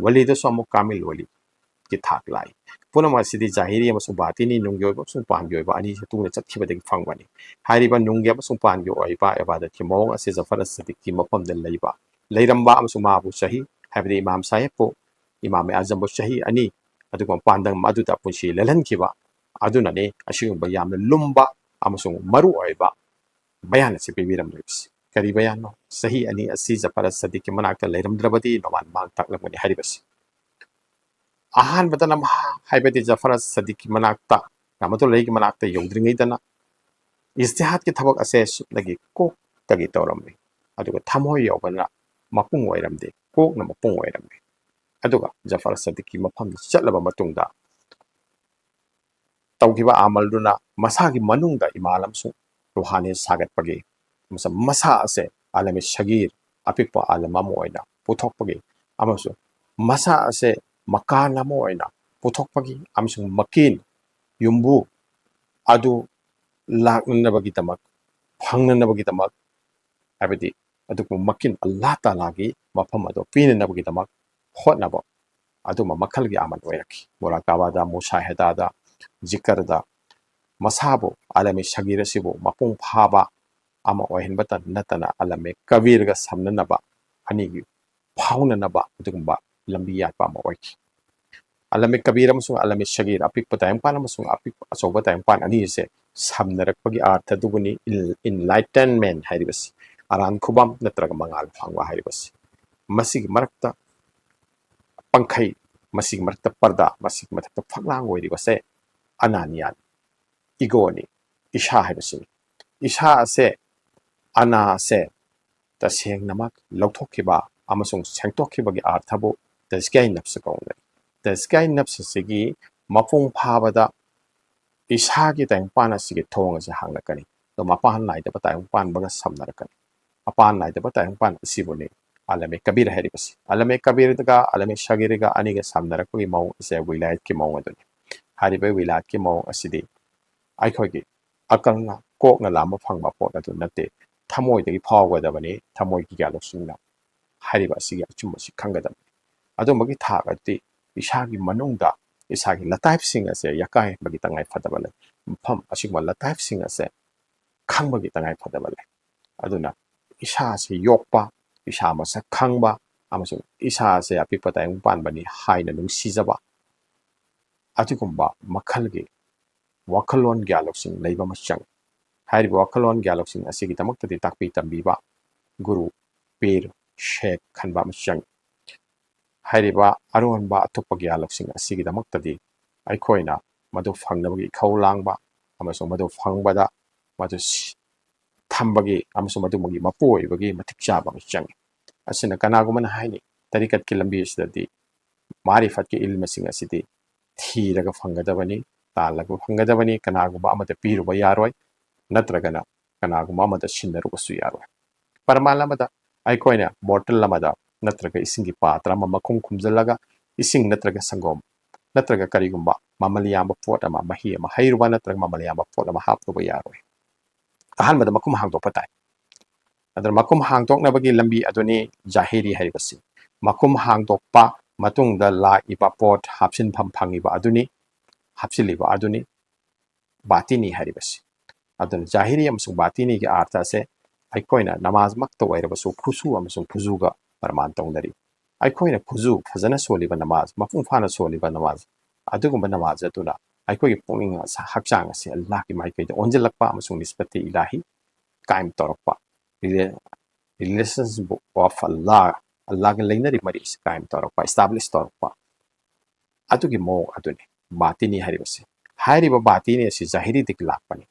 ꯋꯂꯤꯗꯁꯨ ꯑꯃꯨꯛ ꯀꯥꯃꯤꯜ ꯋꯂꯤꯒꯤ ꯊꯥꯛ ꯂꯥꯛꯏ꯫ ꯄꯨꯝꯅꯃꯛ ꯑꯁꯤꯗꯤ ꯖꯥꯍꯤꯔꯤ ꯑꯃꯁꯨꯡ ꯕꯥꯇꯤꯅꯤ, ꯅꯨꯡꯒꯤ ꯑꯣꯏꯕ ꯑꯃꯁꯨꯡ ꯄꯥꯟꯒꯤ ꯑꯣꯏꯕ ꯑꯅꯤꯁꯤ ꯇꯨꯡꯗ ꯆꯠꯈꯤꯕꯗꯒꯤ ꯐꯪꯕꯅꯤ꯫ ꯍꯥꯏꯔꯤꯕ ꯅꯨꯡꯒꯤ ꯑꯃꯁꯨꯡ ꯄꯥꯟꯒꯤ ꯑꯣꯏꯕ ꯏꯕꯥꯗꯠꯀꯤ ꯃꯑꯣꯡ ꯑꯁꯤ ꯖꯐꯔ ꯁꯗꯤꯛꯀꯤ ꯃꯐꯝꯗ ꯂꯩꯕ, ꯂꯩꯔꯝꯕ ꯑꯃꯁꯨꯡ ꯃꯥꯕꯨ ꯆꯍꯤ, ꯍꯥꯏꯕꯗꯤ ꯏꯃꯥꯝ ꯁꯥꯍꯦꯕꯄꯨ, ꯏꯃꯥꯝ ꯑꯦ ꯑꯥꯖꯝꯕꯨ ꯆꯍꯤ ꯑꯅꯤ ꯑꯗꯨꯒꯨꯝꯕ ꯄꯥꯟꯗꯝ ꯑꯗꯨꯗ ꯄꯨꯟꯁꯤ ꯂꯦꯜꯍꯟꯈꯤꯕ ꯑꯗꯨꯅꯅꯤ ꯑꯁꯤꯒꯨꯝꯕ ꯌꯥꯝꯅ ꯂꯨꯝꯕ ꯑꯃꯁꯨꯡ ꯃꯔꯨ ꯑꯣꯏꯕ ꯕꯌꯥꯟ ꯑꯁꯤ ꯄꯤꯕꯤꯔꯝꯂꯤꯕꯁꯤ꯫ ꯀꯔꯤ ꯕꯌꯥꯟꯅꯣ? ꯆꯍꯤ ꯑꯅꯤ ꯑꯁꯤ ꯖꯐꯔ ꯁꯗꯤꯛꯀꯤ ꯃꯅꯥꯛꯇ ꯂꯩꯔꯝꯗ꯭ꯔꯕꯗꯤ ꯅꯣꯡꯃꯥꯟ ꯃꯥꯡ ꯇꯥꯛꯂꯝꯒꯅꯤ ꯍꯥꯏꯔꯤꯕꯁꯤ꯫ ꯑꯍꯥꯟꯕꯗꯅ ꯃꯍꯥꯛ, ꯍꯥꯏꯕꯗꯤ ꯖꯐꯔ ꯁꯗꯤꯛꯀꯤ ꯃꯅꯥꯛꯇ, ꯔꯍꯃꯇꯨꯜꯂꯥꯍꯤꯒꯤ ꯃꯅꯥꯛꯇ ꯌꯧꯗ꯭ꯔꯤꯉꯩꯗꯅ ꯏꯖꯇꯤꯍꯥꯗꯀꯤ ꯊꯕꯛ ꯑꯁꯦ ꯁꯨꯞꯅꯒꯤ ꯀꯣꯛꯇꯒꯤ ꯇꯧꯔꯝꯃꯤ, ꯑꯗꯨꯒ ꯊꯃꯣꯏ ꯌꯧꯕꯅ ꯃꯄꯨꯡ ꯑꯣꯏꯔꯝꯗꯦ, ꯀꯣꯛꯅ ꯃꯄꯨꯡ ꯑꯣꯏꯔꯝꯃꯤ꯫ ꯑꯗꯨꯒ ꯖꯐꯔ ꯁꯗꯤꯛꯀꯤ ꯃꯐꯝꯗ ꯆꯠꯂꯕ ꯃꯇꯨꯡꯗ ꯇꯧꯈꯤꯕ ꯑꯃꯜꯗꯨꯅ ꯃꯁꯥꯒꯤ ꯃꯅꯨꯡꯗ ꯏꯃꯥꯟ ꯑꯃꯁꯨꯡ ꯔꯨꯍꯥꯅꯤ ꯁꯥꯒꯠꯄꯒꯤ ꯑꯃꯁꯨꯡ ꯃꯁꯥ ꯑꯁꯦ ꯑꯥꯂꯃꯤ ꯁꯒꯤꯔ, ꯑꯄꯤꯛꯄ ꯑꯥꯂꯝ ꯑꯃ ꯑꯣꯏꯅ ꯄꯨꯊꯣꯛꯄꯒꯤ ꯑꯃꯁꯨꯡ ꯃꯁꯥ ꯑꯁꯦ ꯃꯀꯥꯟ ꯑꯃ ꯑꯣꯏꯅ ꯄꯨꯊꯣꯛꯄꯒꯤ ꯑꯃꯁꯨꯡ ꯃꯀꯤꯟ, ꯌꯨꯝꯕꯨ ꯑꯗꯨ ꯂꯥꯛꯅꯅꯕꯒꯤꯗꯃꯛ, ꯐꯪꯅꯅꯕꯒꯤꯗꯃꯛ, ꯍꯥꯏꯕꯗꯤ ꯑꯗꯨꯒꯨꯝꯕ ꯃꯀꯤꯟ ꯑꯜꯂꯥꯍ ꯇꯥꯂꯥꯒꯤ ꯃꯐꯝ ꯑꯗꯨ ꯄꯤꯅꯅꯕꯒꯤꯗꯃꯛ ꯍꯣꯠꯅꯕ ꯑꯗꯨꯝꯕ ꯃꯈꯜꯒꯤ ꯑꯃꯜ ꯑꯣꯏꯔꯛꯈꯤ꯫ ꯃꯨꯔꯥꯀꯥꯕꯥꯗ, ꯃꯨꯁꯥꯍꯦꯗꯥꯗ, ꯖꯤꯀꯔꯗ ꯃꯁꯥꯕꯨ ꯑꯥꯂꯃꯦ ꯁꯒꯤꯔ ꯑꯁꯤꯕꯨ ꯃꯄꯨꯡ ꯐꯥꯕ ꯑꯃ ꯑꯣꯏꯍꯟꯕꯇ ꯅꯠꯇꯅ ꯑꯥꯂꯃꯦ ꯀꯕꯤꯔꯒ ꯁꯝꯅꯅꯕ, ꯑꯅꯤꯒꯤ ꯐꯥꯎꯅꯅꯕ ꯑꯗꯨꯒꯨꯝꯕ ꯂꯝꯕꯤ ꯌꯥꯠꯄ ꯑꯃ ꯑꯣꯏꯈꯤ꯫ ꯑꯥꯂꯃꯦ ꯀꯕꯤꯔ ꯑꯃꯁꯨꯡ ꯑꯥꯂꯃꯦ ꯁꯒꯤꯔ, ꯑꯄꯤꯛꯄ ꯇꯥꯏꯕꯪꯄꯥꯟ ꯑꯃꯁꯨꯡ ꯑꯄꯤꯛꯄ ꯑꯆꯧꯕ ꯇꯥꯏꯕꯪꯄꯥꯟ ꯑꯅꯤ ꯑꯁꯦ ꯁꯝꯅꯔꯛꯄꯒꯤ ꯑꯥꯔꯊ ꯑꯗꯨꯕꯨꯅꯤ ꯏꯟꯂꯥꯏꯇꯟꯃꯦꯟ ꯍꯥꯏꯔꯤꯕꯁꯤ, ꯑꯔꯥꯟ ꯈꯨꯕꯝ ꯅꯠꯇ꯭ꯔꯒ ꯃꯉꯥꯜ ꯐꯥꯡꯕ ꯍꯥꯏꯔꯤꯕꯁꯤ꯫ ꯃꯁꯤꯒꯤ ꯃꯔꯛꯇ ꯄꯪꯈꯩ, ꯃꯁꯤꯒꯤ ꯃꯔꯛꯇ ꯄꯔꯗꯥ, ꯃꯁꯤꯒꯤ ꯃꯊꯛꯇ ꯐꯛꯂꯥꯡ ꯑꯣꯏꯔꯤꯕꯁꯦ ꯑꯅꯥꯅꯤꯌꯥꯅꯤ, ꯏꯒꯣꯅꯤ, ꯏꯁꯥ ꯍꯥꯏꯕꯁꯤꯅꯤ꯫ ꯏꯁꯥ ꯑꯁꯦ, ꯑꯅꯥ ꯑꯁꯦ ꯇꯁꯦꯡꯅꯃꯛ ꯂꯧꯊꯣꯛꯈꯤꯕ ꯑꯃꯁꯨꯡ ꯁꯦꯡꯗꯣꯛꯈꯤꯕꯒꯤ ꯑꯥꯔꯊꯕꯨ ꯇꯖꯀꯤꯌꯥꯏ ꯅꯞꯁ ꯀꯧꯅꯩ꯫ ꯇꯖꯀꯤꯌꯥꯏ ꯅꯞꯁ ꯑꯁꯤꯒꯤ ꯃꯄꯨꯡ ꯐꯥꯕꯗ ꯏꯁꯥꯒꯤ ꯇꯥꯏꯕꯪꯄꯥꯟ ꯑꯁꯤꯒꯤ ꯊꯣꯡ ꯑꯁꯤ ꯍꯥꯡꯂꯛꯀꯅꯤ꯫ ꯑꯗꯣ ꯃꯄꯥꯟ ꯅꯥꯏꯗꯕ ꯇꯥꯏꯕꯪꯄꯥꯟꯕꯒ ꯁꯝꯅꯔꯛꯀꯅꯤ꯫ ꯃꯄꯥꯟ ꯅꯥꯏꯗꯕ ꯇꯥꯏꯕꯪꯄꯥꯟ ꯑꯁꯤꯕꯨꯅꯤ ꯑꯥꯂꯃꯦ ꯀꯕꯤꯔ ꯍꯥꯏꯔꯤꯕꯁꯤ꯫ ꯑꯥꯂꯃꯦ ꯀꯕꯤꯔꯒ ꯑꯥꯂꯃꯦ ꯁꯒꯤꯔꯒ ꯑꯅꯤꯒ ꯁꯝꯅꯔꯛꯄꯒꯤ ꯃꯑꯣꯡ ꯑꯁꯦ ꯋꯤꯂꯥꯌꯠꯀꯤ ꯃꯑꯣꯡ ꯑꯗꯨꯅꯤ꯫ ꯍꯥꯏꯔꯤꯕ ꯋꯤꯂꯥꯌꯠꯀꯤ ꯃꯑꯣꯡ ꯑꯁꯤꯗꯤ ꯑꯩꯈꯣꯏꯒꯤ ꯑꯀꯜꯅ, ꯀꯣꯛꯅ ꯂꯥꯝꯕ ꯐꯪꯕ ꯄꯣꯠ ꯑꯗꯨ ꯅꯠꯇꯦ, ꯊꯃꯣꯏꯗꯒꯤ ꯐꯥꯎꯒꯗꯕꯅꯤ, ꯊꯃꯣꯏꯒꯤ ꯒ꯭ꯌꯥꯟ ꯂꯧꯁꯤꯡꯅ ꯍꯥꯏꯔꯤꯕ ꯑꯁꯤꯒꯤ ꯑꯆꯨꯝꯕꯁꯤ ꯈꯪꯒꯗꯕꯅꯤ꯫ ꯑꯗꯨꯝꯕꯒꯤ ꯊꯥꯛ ꯑꯗꯨꯗꯤ ꯏꯁꯥꯒꯤ ꯃꯅꯨꯡꯗ ꯏꯁꯥꯒꯤ ꯂꯇꯥꯏꯐꯁꯤꯡ ꯑꯁꯦ ꯌꯥꯀꯥꯏꯍꯟꯕꯒꯤ ꯇꯉꯥꯏ ꯐꯗꯕ ꯂꯩ꯫ ꯃꯐꯝ ꯑꯁꯤꯒꯨꯝꯕ ꯂꯇꯥꯏꯐꯁꯤꯡ ꯑꯁꯦ ꯈꯪꯕꯒꯤ ꯇꯉꯥꯏ ꯐꯗꯕ ꯂꯩ꯫ ꯑꯗꯨꯅ ꯏꯁꯥꯁꯤ ꯌꯣꯛꯄ, ꯏꯁꯥ ꯃꯁꯛ ꯈꯪꯕ, ꯑꯃꯁꯨꯡ ꯏꯁꯥꯁꯦ ꯑꯄꯤꯛꯄ ꯇꯥꯏꯕꯪ ꯄꯥꯟꯕꯅꯤ ꯍꯥꯏꯅ ꯅꯨꯡꯁꯤꯖꯕ, ꯑꯗꯨꯒꯨꯝꯕ ꯃꯈꯜꯒꯤ ꯋꯥꯈꯜꯂꯣꯟ ꯒ꯭ꯌꯥꯟ ꯂꯧꯁꯤꯡ ꯂꯩꯕ ꯑꯃ ꯆꯪꯏ꯫ ꯍꯥꯏꯔꯤꯕ ꯋꯥꯈꯜꯂꯣꯟ ꯒ꯭ꯌꯥꯟ ꯂꯧꯁꯤꯡ ꯑꯁꯤꯒꯤꯗꯃꯛꯇꯗꯤ ꯇꯥꯛꯄꯤ ꯇꯝꯕꯤꯕ ꯒꯨꯔꯨ, ꯄꯤꯔ, ꯁꯦꯈ ꯈꯟꯕ ꯑꯃ ꯆꯪꯏ꯫ ꯍꯥꯏꯔꯤꯕ ꯑꯔꯣꯟꯕ ꯑꯇꯣꯞꯄ ꯒ꯭ꯌꯥꯟ ꯂꯧꯁꯤꯡ ꯑꯁꯤꯒꯤꯗꯃꯛꯇꯗꯤ ꯑꯩꯈꯣꯏꯅ ꯃꯗꯨ ꯐꯪꯅꯕꯒꯤ ꯏꯈꯧ ꯂꯥꯡꯕ ꯑꯃꯁꯨꯡ ꯃꯗꯨ ꯐꯪꯕꯗ ꯃꯗꯨ ꯁꯤ-, ꯊꯝꯕꯒꯤ ꯑꯃꯁꯨꯡ ꯃꯗꯨꯃꯒꯤ ꯃꯄꯨ ꯑꯣꯏꯕꯒꯤ ꯃꯇꯤꯛ ꯆꯥꯕ ꯑꯃ ꯆꯪꯏ꯫ ꯑꯁꯤꯅ ꯀꯅꯥꯒꯨꯝꯕꯅ ꯍꯥꯏꯅꯤ, ꯇꯔꯤꯀꯠꯀꯤ ꯂꯝꯕꯤ ꯑꯁꯤꯗꯗꯤ ꯃꯥꯔꯤꯐꯠꯀꯤ ꯏꯜꯃꯁꯤꯡ ꯑꯁꯤꯗꯤ ꯊꯤꯔꯒ ꯐꯪꯒꯗꯕꯅꯤ, ꯇꯥꯜꯂꯒ ꯐꯪꯒꯗꯕꯅꯤ, ꯀꯅꯥꯒꯨꯝꯕ ꯑꯃꯗ ꯄꯤꯔꯨꯕ ꯌꯥꯔꯣꯏ, ꯅꯠꯇ꯭ꯔꯒꯅ ꯀꯅꯥꯒꯨꯝꯕ ꯑꯃꯗ ꯁꯤꯟꯅꯔꯨꯕꯁꯨ ꯌꯥꯔꯣꯏ꯫ ꯄ꯭ꯔꯃꯥꯟ ꯑꯃꯗ, ꯑꯩꯈꯣꯏꯅ ꯕꯣꯇꯜ ꯑꯃꯗ ꯅꯠꯇ꯭ꯔꯒ ꯏꯁꯤꯡꯒꯤ ꯄꯥꯇ꯭ꯔ ꯑꯃ ꯃꯈꯨꯝ ꯈꯨꯝꯖꯤꯜꯂꯒ ꯏꯁꯤꯡ ꯅꯠꯇ꯭ꯔꯒ ꯁꯪꯒꯣꯝ ꯅꯠꯇ꯭ꯔꯒ ꯀꯔꯤꯒꯨꯝꯕ ꯃꯃꯜ ꯌꯥꯝꯕ ꯄꯣꯠ ꯑꯃ, ꯃꯍꯤ ꯑꯃ, ꯍꯩꯔꯨꯕ ꯅꯠꯇ꯭ꯔꯒ ꯃꯃꯜ ꯌꯥꯝꯕ ꯄꯣꯠ ꯑꯃ ꯍꯥꯞꯇꯕ ꯌꯥꯔꯣꯏ꯫ ꯑꯍꯥꯟꯕꯗ ꯃꯈꯨꯝ ꯍꯥꯡꯗꯣꯛꯄ ꯇꯥꯏ꯫ ꯑꯗꯨꯅ ꯃꯈꯨꯝ ꯍꯥꯡꯗꯣꯛꯅꯕꯒꯤ ꯂꯝꯕꯤ ꯑꯗꯨꯅꯤ ꯖꯥꯍꯤꯔꯤ ꯍꯥꯏꯔꯤꯕꯁꯤ꯫ ꯃꯈꯨꯝ ꯍꯥꯡꯗꯣꯛꯄ ꯃꯇꯨꯡꯗ ꯂꯥꯛꯏꯕ ꯄꯣꯠ ꯍꯥꯞꯆꯤꯟꯐꯝ ꯐꯪꯉꯤꯕ ꯑꯗꯨꯅꯤ, ꯍꯥꯞꯆꯤꯜꯂꯤꯕ ꯑꯗꯨꯅꯤ ꯕꯥꯇꯤꯅꯤ ꯍꯥꯏꯔꯤꯕꯁꯤ꯫ ꯑꯗꯨꯅ ꯖꯥꯍꯤꯔꯤ ꯑꯃꯁꯨꯡ ꯕꯥꯇꯤꯅꯤꯒꯤ ꯑꯥꯔꯊ ꯑꯁꯦ ꯑꯩꯈꯣꯏꯅ ꯅꯃꯥꯖꯃꯛꯇ ꯑꯣꯏꯔꯕꯁꯨ ꯈꯨꯁꯨ ꯑꯃꯁꯨꯡ ꯈꯨꯖꯨꯒ ꯄ꯭ꯔꯃꯥꯟ ꯇꯧꯅꯔꯤ꯫ ꯑꯩꯈꯣꯏꯅ ꯈꯨꯖꯨ ꯐꯖꯅ ꯁꯣꯜꯂꯤꯕ ꯅꯃꯥꯖ, ꯃꯄꯨꯡ ꯐꯥꯅ ꯁꯣꯜꯂꯤꯕ ꯅꯃꯥꯖ, ꯑꯗꯨꯒꯨꯝꯕ ꯅꯃꯥꯖ ꯑꯗꯨꯅ ꯑꯩꯈꯣꯏꯒꯤ ꯄꯨꯛꯅꯤꯡ ꯑꯁ-, ꯍꯛꯆꯥꯡ ꯑꯁꯤ ꯑꯜꯂꯥꯍꯒꯤ ꯃꯥꯏꯀꯩꯗ ꯑꯣꯟꯁꯤꯜꯂꯛꯄ ꯑꯃꯁꯨꯡ ꯅꯤꯁꯄꯇꯤ ꯏꯂꯥꯍꯤ ꯀꯥꯏꯝ ꯇꯧꯔꯛꯄ, relationship of Allah, ꯑꯜꯂꯥꯍꯒ ꯂꯩꯅꯔꯤꯕ ꯃꯔꯤ ꯑꯁꯤ ꯀꯥꯏꯝ ꯇꯧꯔꯛꯄ, establish ꯇꯧꯔꯛꯄ, ꯑꯗꯨꯒꯤ ꯃꯑꯣꯡ ꯑꯗꯨꯅꯤ ꯕꯥꯇꯤꯅꯤ ꯍꯥꯏꯔꯤꯕꯁꯤ꯫ ꯍꯥꯏꯔꯤꯕ ꯕꯥꯇꯤꯅꯤ ꯑꯁꯤ ꯖꯥꯍꯤꯔꯤꯗꯒꯤ ꯂꯥꯛꯄꯅꯤ꯫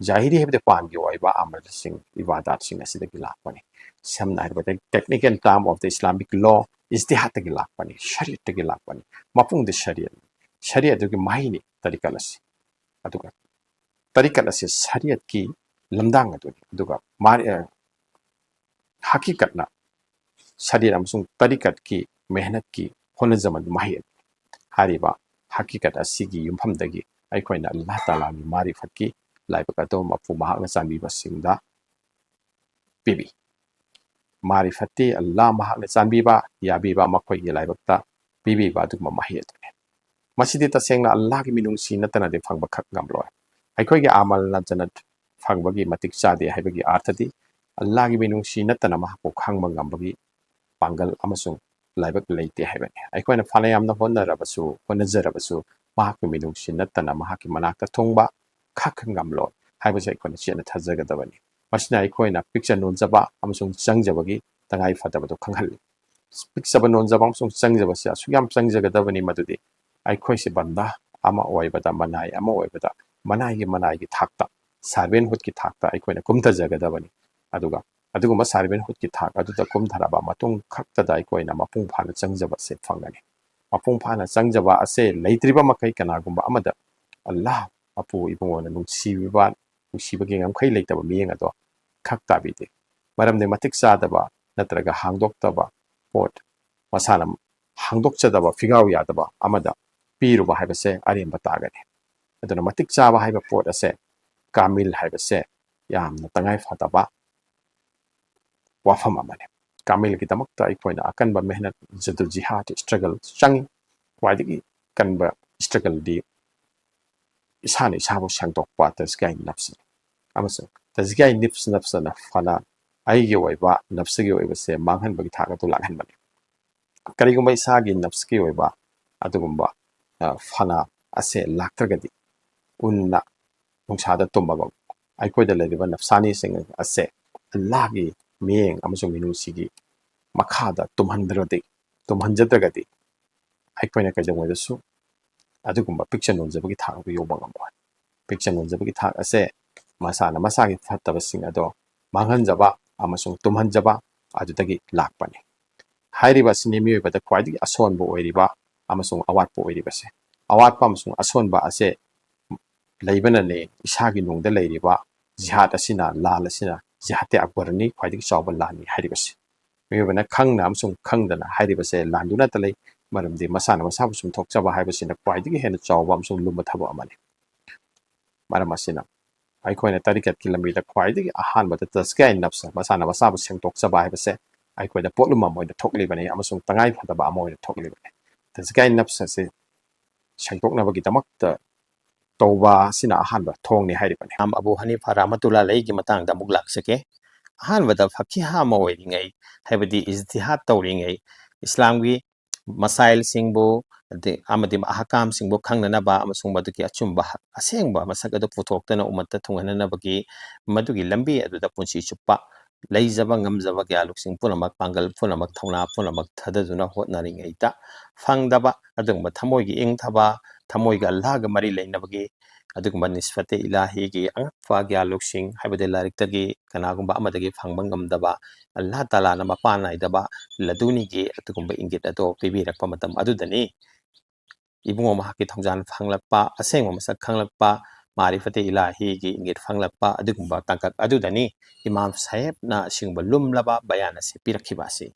ꯖꯥꯍꯤꯔꯤ ꯍꯥꯏꯕꯗꯤ ꯄꯥꯟꯒꯤ ꯑꯣꯏꯕ ꯑꯃꯜꯁꯤꯡ, ꯏꯕꯥꯗꯥꯠꯁꯤꯡ ꯑꯁꯤꯗꯒꯤ ꯂꯥꯛꯄꯅꯤ꯫ ꯁꯝꯅ ꯍꯥꯏꯔꯕꯗ, technical term of the Islamic law, ꯏꯖꯇꯤꯍꯥꯗꯇꯒꯤ ꯂꯥꯛꯄꯅꯤ, ꯁꯔꯤꯌꯠꯇꯒꯤ ꯂꯥꯛꯄꯅꯤ꯫ ꯃꯄꯨꯡꯗꯤ ꯁꯔꯤꯌꯠꯅꯤ꯫ ꯁꯔꯤꯌꯠ ꯑꯗꯨꯒꯤ ꯃꯍꯩꯅꯤ ꯇꯔꯤꯀꯠ ꯑꯁꯤ꯫ ꯑꯗꯨꯒ ꯇꯔꯤꯀꯠ ꯑꯁꯤ ꯁꯔꯤꯌꯠꯀꯤ ꯂꯝꯗꯥꯡ ꯑꯗꯨꯅꯤ꯫ ꯑꯗꯨꯒ ꯃꯥ-, ꯑ, ꯍꯀꯤꯀꯠꯅ ꯁꯔꯤꯌꯠ ꯑꯃꯁꯨꯡ ꯇꯔꯤꯀꯠꯀꯤ ꯃꯦꯍꯅꯠꯀꯤ ꯍꯣꯠꯅꯖꯃꯟ ꯃꯍꯩ ꯑꯗꯨꯅꯤ꯫ ꯍꯥꯏꯔꯤꯕ ꯍꯀꯤꯀꯠ ꯑꯁꯤꯒꯤ ꯌꯨꯝꯐꯝꯗꯒꯤ ꯑꯩꯈꯣꯏꯅ ꯑꯜꯂꯥꯍ ꯇꯥꯂꯥꯒꯤ ꯃꯥꯔꯤꯐꯠꯀꯤ ꯂꯥꯏꯕꯛ ꯑꯗꯨ ꯃꯄꯨ ꯃꯍꯥꯛꯅ ꯆꯥꯟꯕꯤꯕꯁꯤꯡꯗ ꯄꯤꯕꯤ꯫ ꯃꯥꯔꯤꯐꯠꯇꯤ ꯑꯜꯂꯥꯍ ꯃꯍꯥꯛꯅ ꯆꯥꯟꯕꯤꯕ, ꯌꯥꯕꯤꯕ, ꯃꯈꯣꯏꯒꯤ ꯂꯥꯏꯕꯛꯇ ꯄꯤꯕꯤꯕ ꯑꯗꯨꯒꯨꯝꯕ ꯃꯍꯩ ꯑꯗꯨꯅꯤ꯫ ꯃꯁꯤꯗꯤ ꯇꯁꯦꯡꯅ ꯑꯜꯂꯥꯍꯒꯤ ꯃꯤꯅꯨꯡꯁꯤ ꯅꯠꯇꯅꯗꯤ ꯐꯪꯕ ꯈꯛ ꯉꯝꯂꯣꯏ꯫ ꯑꯩꯈꯣꯏꯒꯤ ꯑꯃꯜꯅ ꯖꯟꯅꯠ ꯐꯪꯕꯒꯤ ꯃꯇꯤꯛ ꯆꯥꯗꯦ ꯍꯥꯏꯕꯒꯤ ꯑꯥꯔꯊꯗꯤ ꯑꯜꯂꯥꯍꯒꯤ ꯃꯤꯅꯨꯡꯁꯤ ꯅꯠꯇꯅ ꯃꯍꯥꯛꯄꯨ ꯈꯪꯕ ꯉꯝꯕꯒꯤ ꯄꯥꯡꯒꯜ ꯑꯃꯁꯨꯡ ꯂꯥꯏꯕꯛ ꯂꯩꯇꯦ ꯍꯥꯏꯕꯅꯤ꯫ ꯑꯩꯈꯣꯏꯅ ꯐꯅ ꯌꯥꯝꯅ ꯍꯣꯠꯅꯔꯕꯁꯨ, ꯍꯣꯠꯅꯖꯔꯕꯁꯨ ꯃꯍꯥꯛꯀꯤ ꯃꯤꯅꯨꯡꯁꯤ ꯅꯠꯇꯅ ꯃꯍꯥꯛꯀꯤ ꯃꯅꯥꯛꯇ ꯊꯨꯡꯕ ꯈꯛ ꯉꯝꯂꯣꯏ ꯍꯥꯏꯕꯁꯦ ꯑꯩꯈꯣꯏꯅ ꯆꯦꯠꯅ ꯊꯥꯖꯒꯗꯕꯅꯤ꯫ ꯃꯁꯤꯅ ꯑꯩꯈꯣꯏꯅ ꯄꯤꯛꯆ ꯅꯣꯟꯖꯕ ꯑꯃꯁꯨꯡ ꯆꯪꯖꯕꯒꯤ ꯇꯉꯥꯏ ꯐꯗꯕꯗꯨ ꯈꯪꯍꯜꯂꯤ꯫ ꯄꯤꯛꯆꯕ ꯅꯣꯟꯖꯕ ꯑꯃꯁꯨꯡ ꯆꯪꯖꯕꯁꯦ ꯑꯁꯨꯛ ꯌꯥꯝ ꯆꯪꯖꯒꯗꯕꯅꯤ, ꯃꯗꯨꯗꯤ ꯑꯩꯈꯣꯏꯁꯦ ꯕꯟꯗꯥ ꯑꯃ ꯑꯣꯏꯕꯗ, ꯃꯅꯥꯏ ꯑꯃ ꯑꯣꯏꯕꯗ, ꯃꯅꯥꯏꯒꯤ ꯃꯅꯥꯏꯒꯤ ꯊꯥꯛꯇ, servanthoodꯀꯤ ꯊꯥꯛꯇ ꯑꯩꯈꯣꯏꯅ ꯀꯨꯝꯊꯖꯒꯗꯕꯅꯤ꯫ ꯑꯗꯨꯒ ꯑꯗꯨꯒꯨꯝꯕ servanthoodꯀꯤ ꯊꯥꯛ ꯑꯗꯨꯗ ꯀꯨꯝꯊꯔꯕ ꯃꯇꯨꯡ ꯈꯛꯇꯗ ꯑꯩꯈꯣꯏꯅ ꯃꯄꯨꯡ ꯐꯥꯅ ꯆꯪꯖꯕ ꯑꯁꯦ ꯐꯪꯒꯅꯤ꯫ ꯃꯄꯨꯡ ꯐꯥꯅ ꯆꯪꯖꯕ ꯑꯁꯦ ꯂꯩꯇ꯭ꯔꯤꯕ ꯃꯈꯩ ꯀꯅꯥꯒꯨꯝꯕ ꯑꯃꯗ ꯑꯜꯂꯥꯍ ꯃꯄꯨ ꯏꯕꯨꯡꯉꯣꯅ ꯅꯨꯡꯁꯤꯕꯤꯕ, ꯅꯨꯡꯁꯤꯕꯒꯤ ꯉꯝꯈꯩ ꯂꯩꯇꯕ ꯃꯤꯠꯌꯦꯡ ꯑꯗꯣ ꯈꯛ ꯇꯥꯕꯤꯗꯦ꯫ ꯃꯔꯝꯗꯤ ꯃꯇꯤꯛ ꯆꯥꯗꯕ ꯅꯠꯇ꯭ꯔꯒ ꯍꯥꯡꯗꯣꯛꯇꯕ ꯄꯣꯠ ꯃꯁꯥꯅ ꯍꯥꯡꯗꯣꯛꯆꯗꯕ, ꯐꯤꯒꯥꯎ ꯌꯥꯗꯕ ꯑꯃꯗ ꯄꯤꯔꯨꯕ ꯍꯥꯏꯕꯁꯦ ꯑꯔꯦꯝꯕ ꯇꯥꯒꯅꯤ꯫ ꯑꯗꯨꯅ ꯃꯇꯤꯛ ꯆꯥꯕ ꯍꯥꯏꯕ ꯄꯣꯠ ꯑꯁꯦ, ꯀꯥꯃꯤꯜ ꯍꯥꯏꯕꯁꯦ ꯌꯥꯝꯅ ꯇꯉꯥꯏ ꯐꯗꯕ ꯋꯥꯐꯝ ꯑꯃꯅꯤ꯫ ꯀꯥꯃꯤꯜꯒꯤꯗꯃꯛꯇ ꯑꯩꯈꯣꯏꯅ ꯑꯀꯟꯕ ꯃꯦꯍꯅꯠ, ꯖꯗꯨ ꯖꯤꯍꯥꯗ, ꯏꯁꯇ꯭ꯔꯒꯜ ꯆꯪꯉꯤ꯫ ꯈ꯭ꯋꯥꯏꯗꯒꯤ ꯀꯟꯕ ꯏꯁꯇ꯭ꯔꯒꯜꯗꯤ ꯏꯁꯥꯅ ꯏꯁꯥꯕꯨ ꯁꯦꯡꯗꯣꯛꯄ, ꯇꯖꯀꯤꯌꯥ ꯅꯐꯁꯅꯤ꯫ ꯑꯃꯁꯨꯡ ꯇꯖꯀꯤꯌꯥ ꯅꯐꯁ, ꯅꯐꯁꯅ ꯐꯅ ꯑꯩꯒꯤ ꯑꯣꯏꯕ ꯅꯐꯁꯒꯤ ꯑꯣꯏꯕꯁꯦ ꯃꯥꯡꯍꯟꯕꯒꯤ ꯊꯥꯛ ꯑꯗꯨ ꯂꯥꯛꯍꯟꯕꯅꯤ꯫ ꯀꯔꯤꯒꯨꯝꯕ ꯏꯁꯥꯒꯤ ꯅꯐꯁꯀꯤ ꯑꯣꯏꯕ ꯑꯗꯨꯒꯨꯝꯕ, ꯑ, ꯐꯅ ꯑꯁꯦ ꯂꯥꯛꯇ꯭ꯔꯒꯗꯤ, ꯎꯟꯅ ꯅꯨꯡꯁꯥꯗ ꯇꯨꯝꯃꯕ ꯑꯩꯈꯣꯏꯗ ꯂꯩꯔꯤꯕ ꯅꯐꯁꯥꯅꯤꯁꯤꯡ ꯑꯁꯦ ꯑꯜꯂꯥꯍꯒꯤ ꯃꯤꯠꯌꯦꯡ ꯑꯃꯁꯨꯡ ꯃꯤꯅꯨꯡꯁꯤꯒꯤ ꯃꯈꯥꯗ ꯇꯨꯝꯍꯟꯗ꯭ꯔꯗꯤ, ꯇꯨꯝꯍꯟꯖꯗ꯭ꯔꯒꯗꯤ, ꯑꯩꯈꯣꯏꯅ ꯀꯩꯗꯧꯉꯩꯗꯁꯨ ꯑꯗꯨꯒꯨꯝꯕ ꯄꯤꯛꯆ ꯅꯣꯟꯖꯕꯒꯤ ꯊꯥꯛ ꯑꯗꯨ ꯌꯧꯕ ꯉꯝꯃꯣꯏ꯫ ꯄꯤꯛꯆ ꯅꯣꯟꯖꯕꯒꯤ ꯊꯥꯛ ꯑꯁꯦ ꯃꯁꯥꯅ ꯃꯁꯥꯒꯤ ꯐꯠꯇꯕꯁꯤꯡ ꯑꯗꯣ ꯃꯥꯡꯍꯟꯖꯕ ꯑꯃꯁꯨꯡ ꯇꯨꯝꯍꯟꯖꯕ ꯑꯗꯨꯗꯒꯤ ꯂꯥꯛꯄꯅꯤ꯫ ꯍꯥꯏꯔꯤꯕ ꯑꯁꯤꯅꯤ ꯃꯤꯑꯣꯏꯕꯗ ꯈ꯭ꯋꯥꯏꯗꯒꯤ ꯑꯁꯣꯟꯕ ꯑꯣꯏꯔꯤꯕ ꯑꯃꯁꯨꯡ ꯑꯋꯥꯠꯄ ꯑꯣꯏꯔꯤꯕꯁꯦ꯫ ꯑꯋꯥꯠꯄ ꯑꯃꯁꯨꯡ ꯑꯁꯣꯟꯕ ꯑꯁꯦ ꯂꯩꯕꯅꯅꯦ ꯏꯁꯥꯒꯤ ꯅꯨꯡꯗ ꯂꯩꯔꯤꯕ ꯖꯤꯍꯥꯗ ꯑꯁꯤꯅ, ꯂꯥꯟ ꯑꯁꯤꯅ ꯖꯤꯍꯥꯗ ꯑꯛꯕꯔꯅꯤ, ꯈ꯭ꯋꯥꯏꯗꯒꯤ ꯆꯥꯎꯕ ꯂꯥꯟꯅꯤ ꯍꯥꯏꯔꯤꯕꯁꯦ꯫ ꯃꯤꯑꯣꯏꯕꯅ ꯈꯪꯅ ꯑꯃꯁꯨꯡ ꯈꯪꯗꯅ ꯍꯥꯏꯔꯤꯕꯁꯦ ꯂꯥꯟꯗꯨ ꯅꯠꯇ ꯂꯩ, ꯃꯔꯝꯗꯤ ꯃꯁꯥꯅ ꯃꯁꯥꯕꯨ ꯆꯨꯝꯊꯣꯛꯆꯕ ꯍꯥꯏꯕꯁꯤꯅ ꯈ꯭ꯋꯥꯏꯗꯒꯤ ꯍꯦꯟꯅ ꯆꯥꯎꯕ ꯑꯃꯁꯨꯡ ꯂꯨꯝꯕ ꯊꯕꯛ ꯑꯃꯅꯤ꯫ ꯃꯔꯝ ꯑꯁꯤꯅ ꯑꯩꯈꯣꯏꯅ ꯇꯔꯤꯀꯠꯀꯤ ꯂꯝꯕꯤꯗ ꯈ꯭ꯋꯥꯏꯗꯒꯤ ꯑꯍꯥꯟꯕꯗ ꯇꯖꯀꯤꯌꯥ ꯅꯐꯁ, ꯃꯁꯥꯅ ꯃꯁꯥꯕꯨ ꯁꯦꯡꯗꯣꯛꯆꯕ ꯍꯥꯏꯕꯁꯦ ꯑꯩꯈꯣꯏꯗ ꯄꯣꯠꯂꯨꯝ ꯑꯃ ꯑꯣꯏꯅ ꯊꯣꯛꯂꯤꯕꯅꯤ ꯑꯃꯁꯨꯡ ꯇꯉꯥꯏ ꯐꯗꯕ ꯑꯃ ꯑꯣꯏꯅ ꯊꯣꯛꯂꯤꯕꯅꯤ꯫ ꯇꯖꯀꯤꯌꯥ ꯅꯐꯁ ꯑꯁꯤ ꯁꯦꯡꯗꯣꯛꯅꯕꯒꯤꯗꯃꯛꯇ ꯇꯧꯕ ꯑꯁꯤꯅ ꯑꯍꯥꯟꯕ ꯊꯣꯡꯅꯤ ꯍꯥꯏꯔꯤꯕꯅꯤ꯫ ꯏꯃꯥꯝ ꯑꯕꯨ ꯍꯅꯤꯐꯥ ꯔꯍꯃꯇꯨꯜꯂꯥ ꯑꯂꯩꯒꯤ ꯃꯇꯥꯡꯗ ꯑꯃꯨꯛ ꯂꯥꯛꯆꯒꯦ꯫ ꯑꯍꯥꯟꯕꯗ ꯐꯀꯤꯍ ꯑꯃ ꯑꯣꯏꯔꯤꯉꯩ, ꯍꯥꯏꯕꯗꯤ ꯏꯖꯇꯤꯍꯥꯗ ꯇꯧꯔꯤꯉꯩ, ꯏꯁꯂꯥꯝꯒꯤ ꯃꯁꯥꯏꯜꯁꯤꯡꯕꯨ, ꯑꯗꯩ ꯑꯃꯗꯤ ꯑꯍꯀꯥꯝꯁꯤꯡꯕꯨ ꯈꯪꯅꯅꯕ ꯑꯃꯁꯨꯡ ꯃꯗꯨꯒꯤ ꯑꯆꯨꯝꯕ, ꯑꯁꯦꯡꯕ ꯃꯁꯛ ꯑꯗꯨ ꯄꯨꯊꯣꯛꯇꯨꯅ ꯎꯃꯠꯇ ꯊꯨꯡꯍꯟꯅꯅꯕꯒꯤ ꯃꯗꯨꯒꯤ ꯂꯝꯕꯤ ꯑꯗꯨꯗ ꯄꯨꯟꯁꯤ ꯆꯨꯞꯄ ꯂꯩꯖꯕ ꯉꯝꯖꯕ ꯒ꯭ꯌꯥꯂꯨꯛꯁꯤꯡ ꯄꯨꯝꯅꯃꯛ, ꯄꯥꯡꯒꯜ ꯄꯨꯝꯅꯃꯛ, ꯊꯧꯅꯥ ꯄꯨꯝꯅꯃꯛ ꯊꯥꯗꯗꯨꯅ ꯍꯣꯠꯅꯔꯤꯉꯩꯗ ꯐꯪꯗꯕ ꯑꯗꯨꯒꯨꯝꯕ ꯊꯃꯣꯏꯒꯤ ꯏꯪꯊꯕ, ꯊꯃꯣꯏꯒ ꯑꯜꯂꯥꯍꯒ ꯃꯔꯤ ꯂꯩꯅꯕꯒꯤ ꯑꯗꯨꯒꯨꯝꯕ ꯅꯤꯁꯐꯇꯦ ꯏꯂꯥꯍꯤꯒꯤ ꯑꯉꯛꯄ ꯒ꯭ꯌꯥꯂꯨꯛꯁꯤꯡ, ꯍꯥꯏꯕꯗꯤ ꯂꯥꯏꯔꯤꯛꯇꯒꯤ ꯀꯅꯥꯒꯨꯝꯕ ꯑꯃꯗꯒꯤ ꯐꯪꯕ ꯉꯝꯗꯕ, ꯑꯜꯂꯥꯍ ꯇꯥꯂꯥꯅ ꯃꯄꯥꯟ ꯅꯥꯏꯗꯕ ꯂꯗꯨꯅꯤꯒꯤ ꯑꯗꯨꯒꯨꯝꯕ ꯏꯪꯒꯤꯠ ꯑꯗꯣ ꯄꯤꯕꯤꯔꯛꯄ ꯃꯇꯝ ꯑꯗꯨꯗꯅꯤ ꯏꯕꯨꯡꯉꯣ ꯃꯍꯥꯛꯀꯤ ꯊꯧꯖꯥꯜ ꯐꯪꯂꯛꯄ, ꯑꯁꯦꯡꯕ ꯃꯁꯛ ꯈꯪꯂꯛꯄ, ꯃꯥꯔꯤꯐꯇꯦ ꯏꯂꯥꯍꯤꯒꯤ ꯏꯪꯒꯤꯠ ꯐꯪꯂꯛꯄ ꯑꯗꯨꯒꯨꯝꯕ ꯇꯥꯡꯀꯛ ꯑꯗꯨꯗꯅꯤ ꯏꯃꯥꯝ ꯁꯥꯍꯦꯕꯅ ꯑꯁꯤꯒꯨꯝꯕ ꯂꯨꯝꯂꯕ ꯕꯌꯥꯟ ꯑꯁꯤ ꯄꯤꯔꯛꯈꯤꯕ ꯑꯁꯤ꯫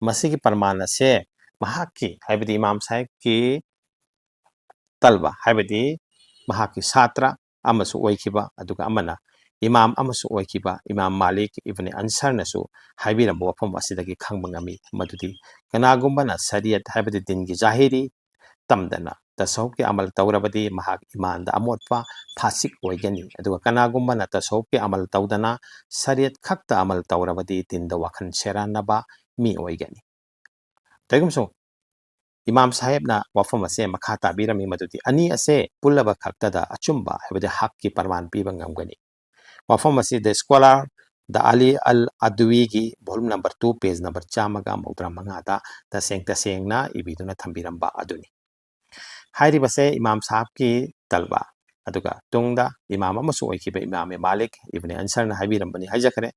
ꯃꯁꯤꯒꯤ ꯄ꯭ꯔꯃꯥꯟ ꯑꯁꯦ ꯃꯍꯥꯛꯀꯤ, ꯍꯥꯏꯕꯗꯤ ꯏꯃꯥꯝ ꯁꯥꯍꯦꯕꯀꯤ ꯇꯜꯕ, ꯍꯥꯏꯕꯗꯤ ꯃꯍꯥꯛꯀꯤ ꯁꯥꯇ꯭ꯔ ꯑꯃꯁꯨ ꯑꯣꯏꯈꯤꯕ, ꯑꯗꯨꯒ ꯑꯃꯅ ꯏꯃꯥꯝ ꯑꯃꯁꯨ ꯑꯣꯏꯈꯤꯕ ꯏꯃꯥꯝ ꯃꯥꯂꯤꯛ ꯏꯕꯅꯤ ꯑꯟꯁꯔꯅꯁꯨ ꯍꯥꯏꯕꯤꯔꯝꯕ ꯋꯥꯐꯝ ꯑꯁꯤꯗꯒꯤ ꯈꯪꯕ ꯉꯝꯃꯤ ꯃꯗꯨꯗꯤ ꯀꯅꯥꯒꯨꯝꯕꯅ ꯁꯔꯤꯌꯠ, ꯍꯥꯏꯕꯗꯤ ꯗꯤꯟꯒꯤ ꯖꯥꯍꯤꯔꯤ ꯇꯝꯗꯅ ꯇꯁꯧꯐꯀꯤ ꯑꯃꯜ ꯇꯧꯔꯕꯗꯤ ꯃꯍꯥꯛ ꯏꯃꯥꯟꯗ ꯑꯃꯣꯠꯄ ꯐꯥꯁꯤꯛ ꯑꯣꯏꯒꯅꯤ, ꯑꯗꯨꯒ ꯀꯅꯥꯒꯨꯝꯕꯅ ꯇꯁꯧꯐꯀꯤ ꯑꯃꯜ ꯇꯧꯗꯅ ꯁꯔꯤꯌꯠ ꯈꯛꯇ ꯑꯃꯜ ꯇꯧꯔꯕꯗꯤ ꯗꯤꯟꯗ ꯋꯥꯈꯜ ꯁꯦꯔꯥꯟꯅꯕ ꯃꯤ ꯑꯣꯏꯒꯅꯤ꯫ ꯀꯩꯒꯨꯝꯕꯁꯨ ꯏꯃꯥꯝ ꯁꯥꯍꯦꯕꯅ ꯋꯥꯐꯝ ꯑꯁꯦ ꯃꯈꯥ ꯇꯥꯕꯤꯔꯝꯃꯤ ꯃꯗꯨꯗꯤ ꯑꯅꯤ ꯑꯁꯦ ꯄꯨꯜꯂꯕ ꯈꯛꯇꯗ ꯑꯆꯨꯝꯕ, ꯍꯥꯏꯕꯗꯤ ꯍꯛꯀꯤ ꯄ꯭ꯔꯃꯥꯟ ꯄꯤꯕ ꯉꯝꯒꯅꯤ꯫ ꯋꯥꯐꯝ ꯑꯁꯤ The Scholar, The Ali Al Adwiꯒꯤ volume number two, page number ꯆꯥꯝꯃꯒ ꯃꯧꯗ꯭ꯔꯥ ꯃꯉꯥꯗ ꯇꯁꯦꯡ ꯇꯁꯦꯡꯅ ꯏꯕꯤꯗꯨꯅ ꯊꯝꯕꯤꯔꯝꯕ ꯑꯗꯨꯅꯤ꯫ ꯍꯥꯏꯔꯤꯕꯁꯦ ꯏꯃꯥꯝ ꯁꯥꯍꯕꯀꯤ ꯇꯜꯕ, ꯑꯗꯨꯒ ꯇꯨꯡꯗ ꯏꯃꯥꯝ ꯑꯃꯁꯨ ꯑꯣꯏꯈꯤꯕ ꯏꯃꯥꯝ ꯃꯥꯂꯤꯛ ꯏꯕꯅꯤ ꯑꯟꯁꯔꯅ ꯍꯥꯏꯕꯤꯔꯝꯕꯅꯤ ꯍꯥꯏꯖꯈ꯭ꯔꯦ꯫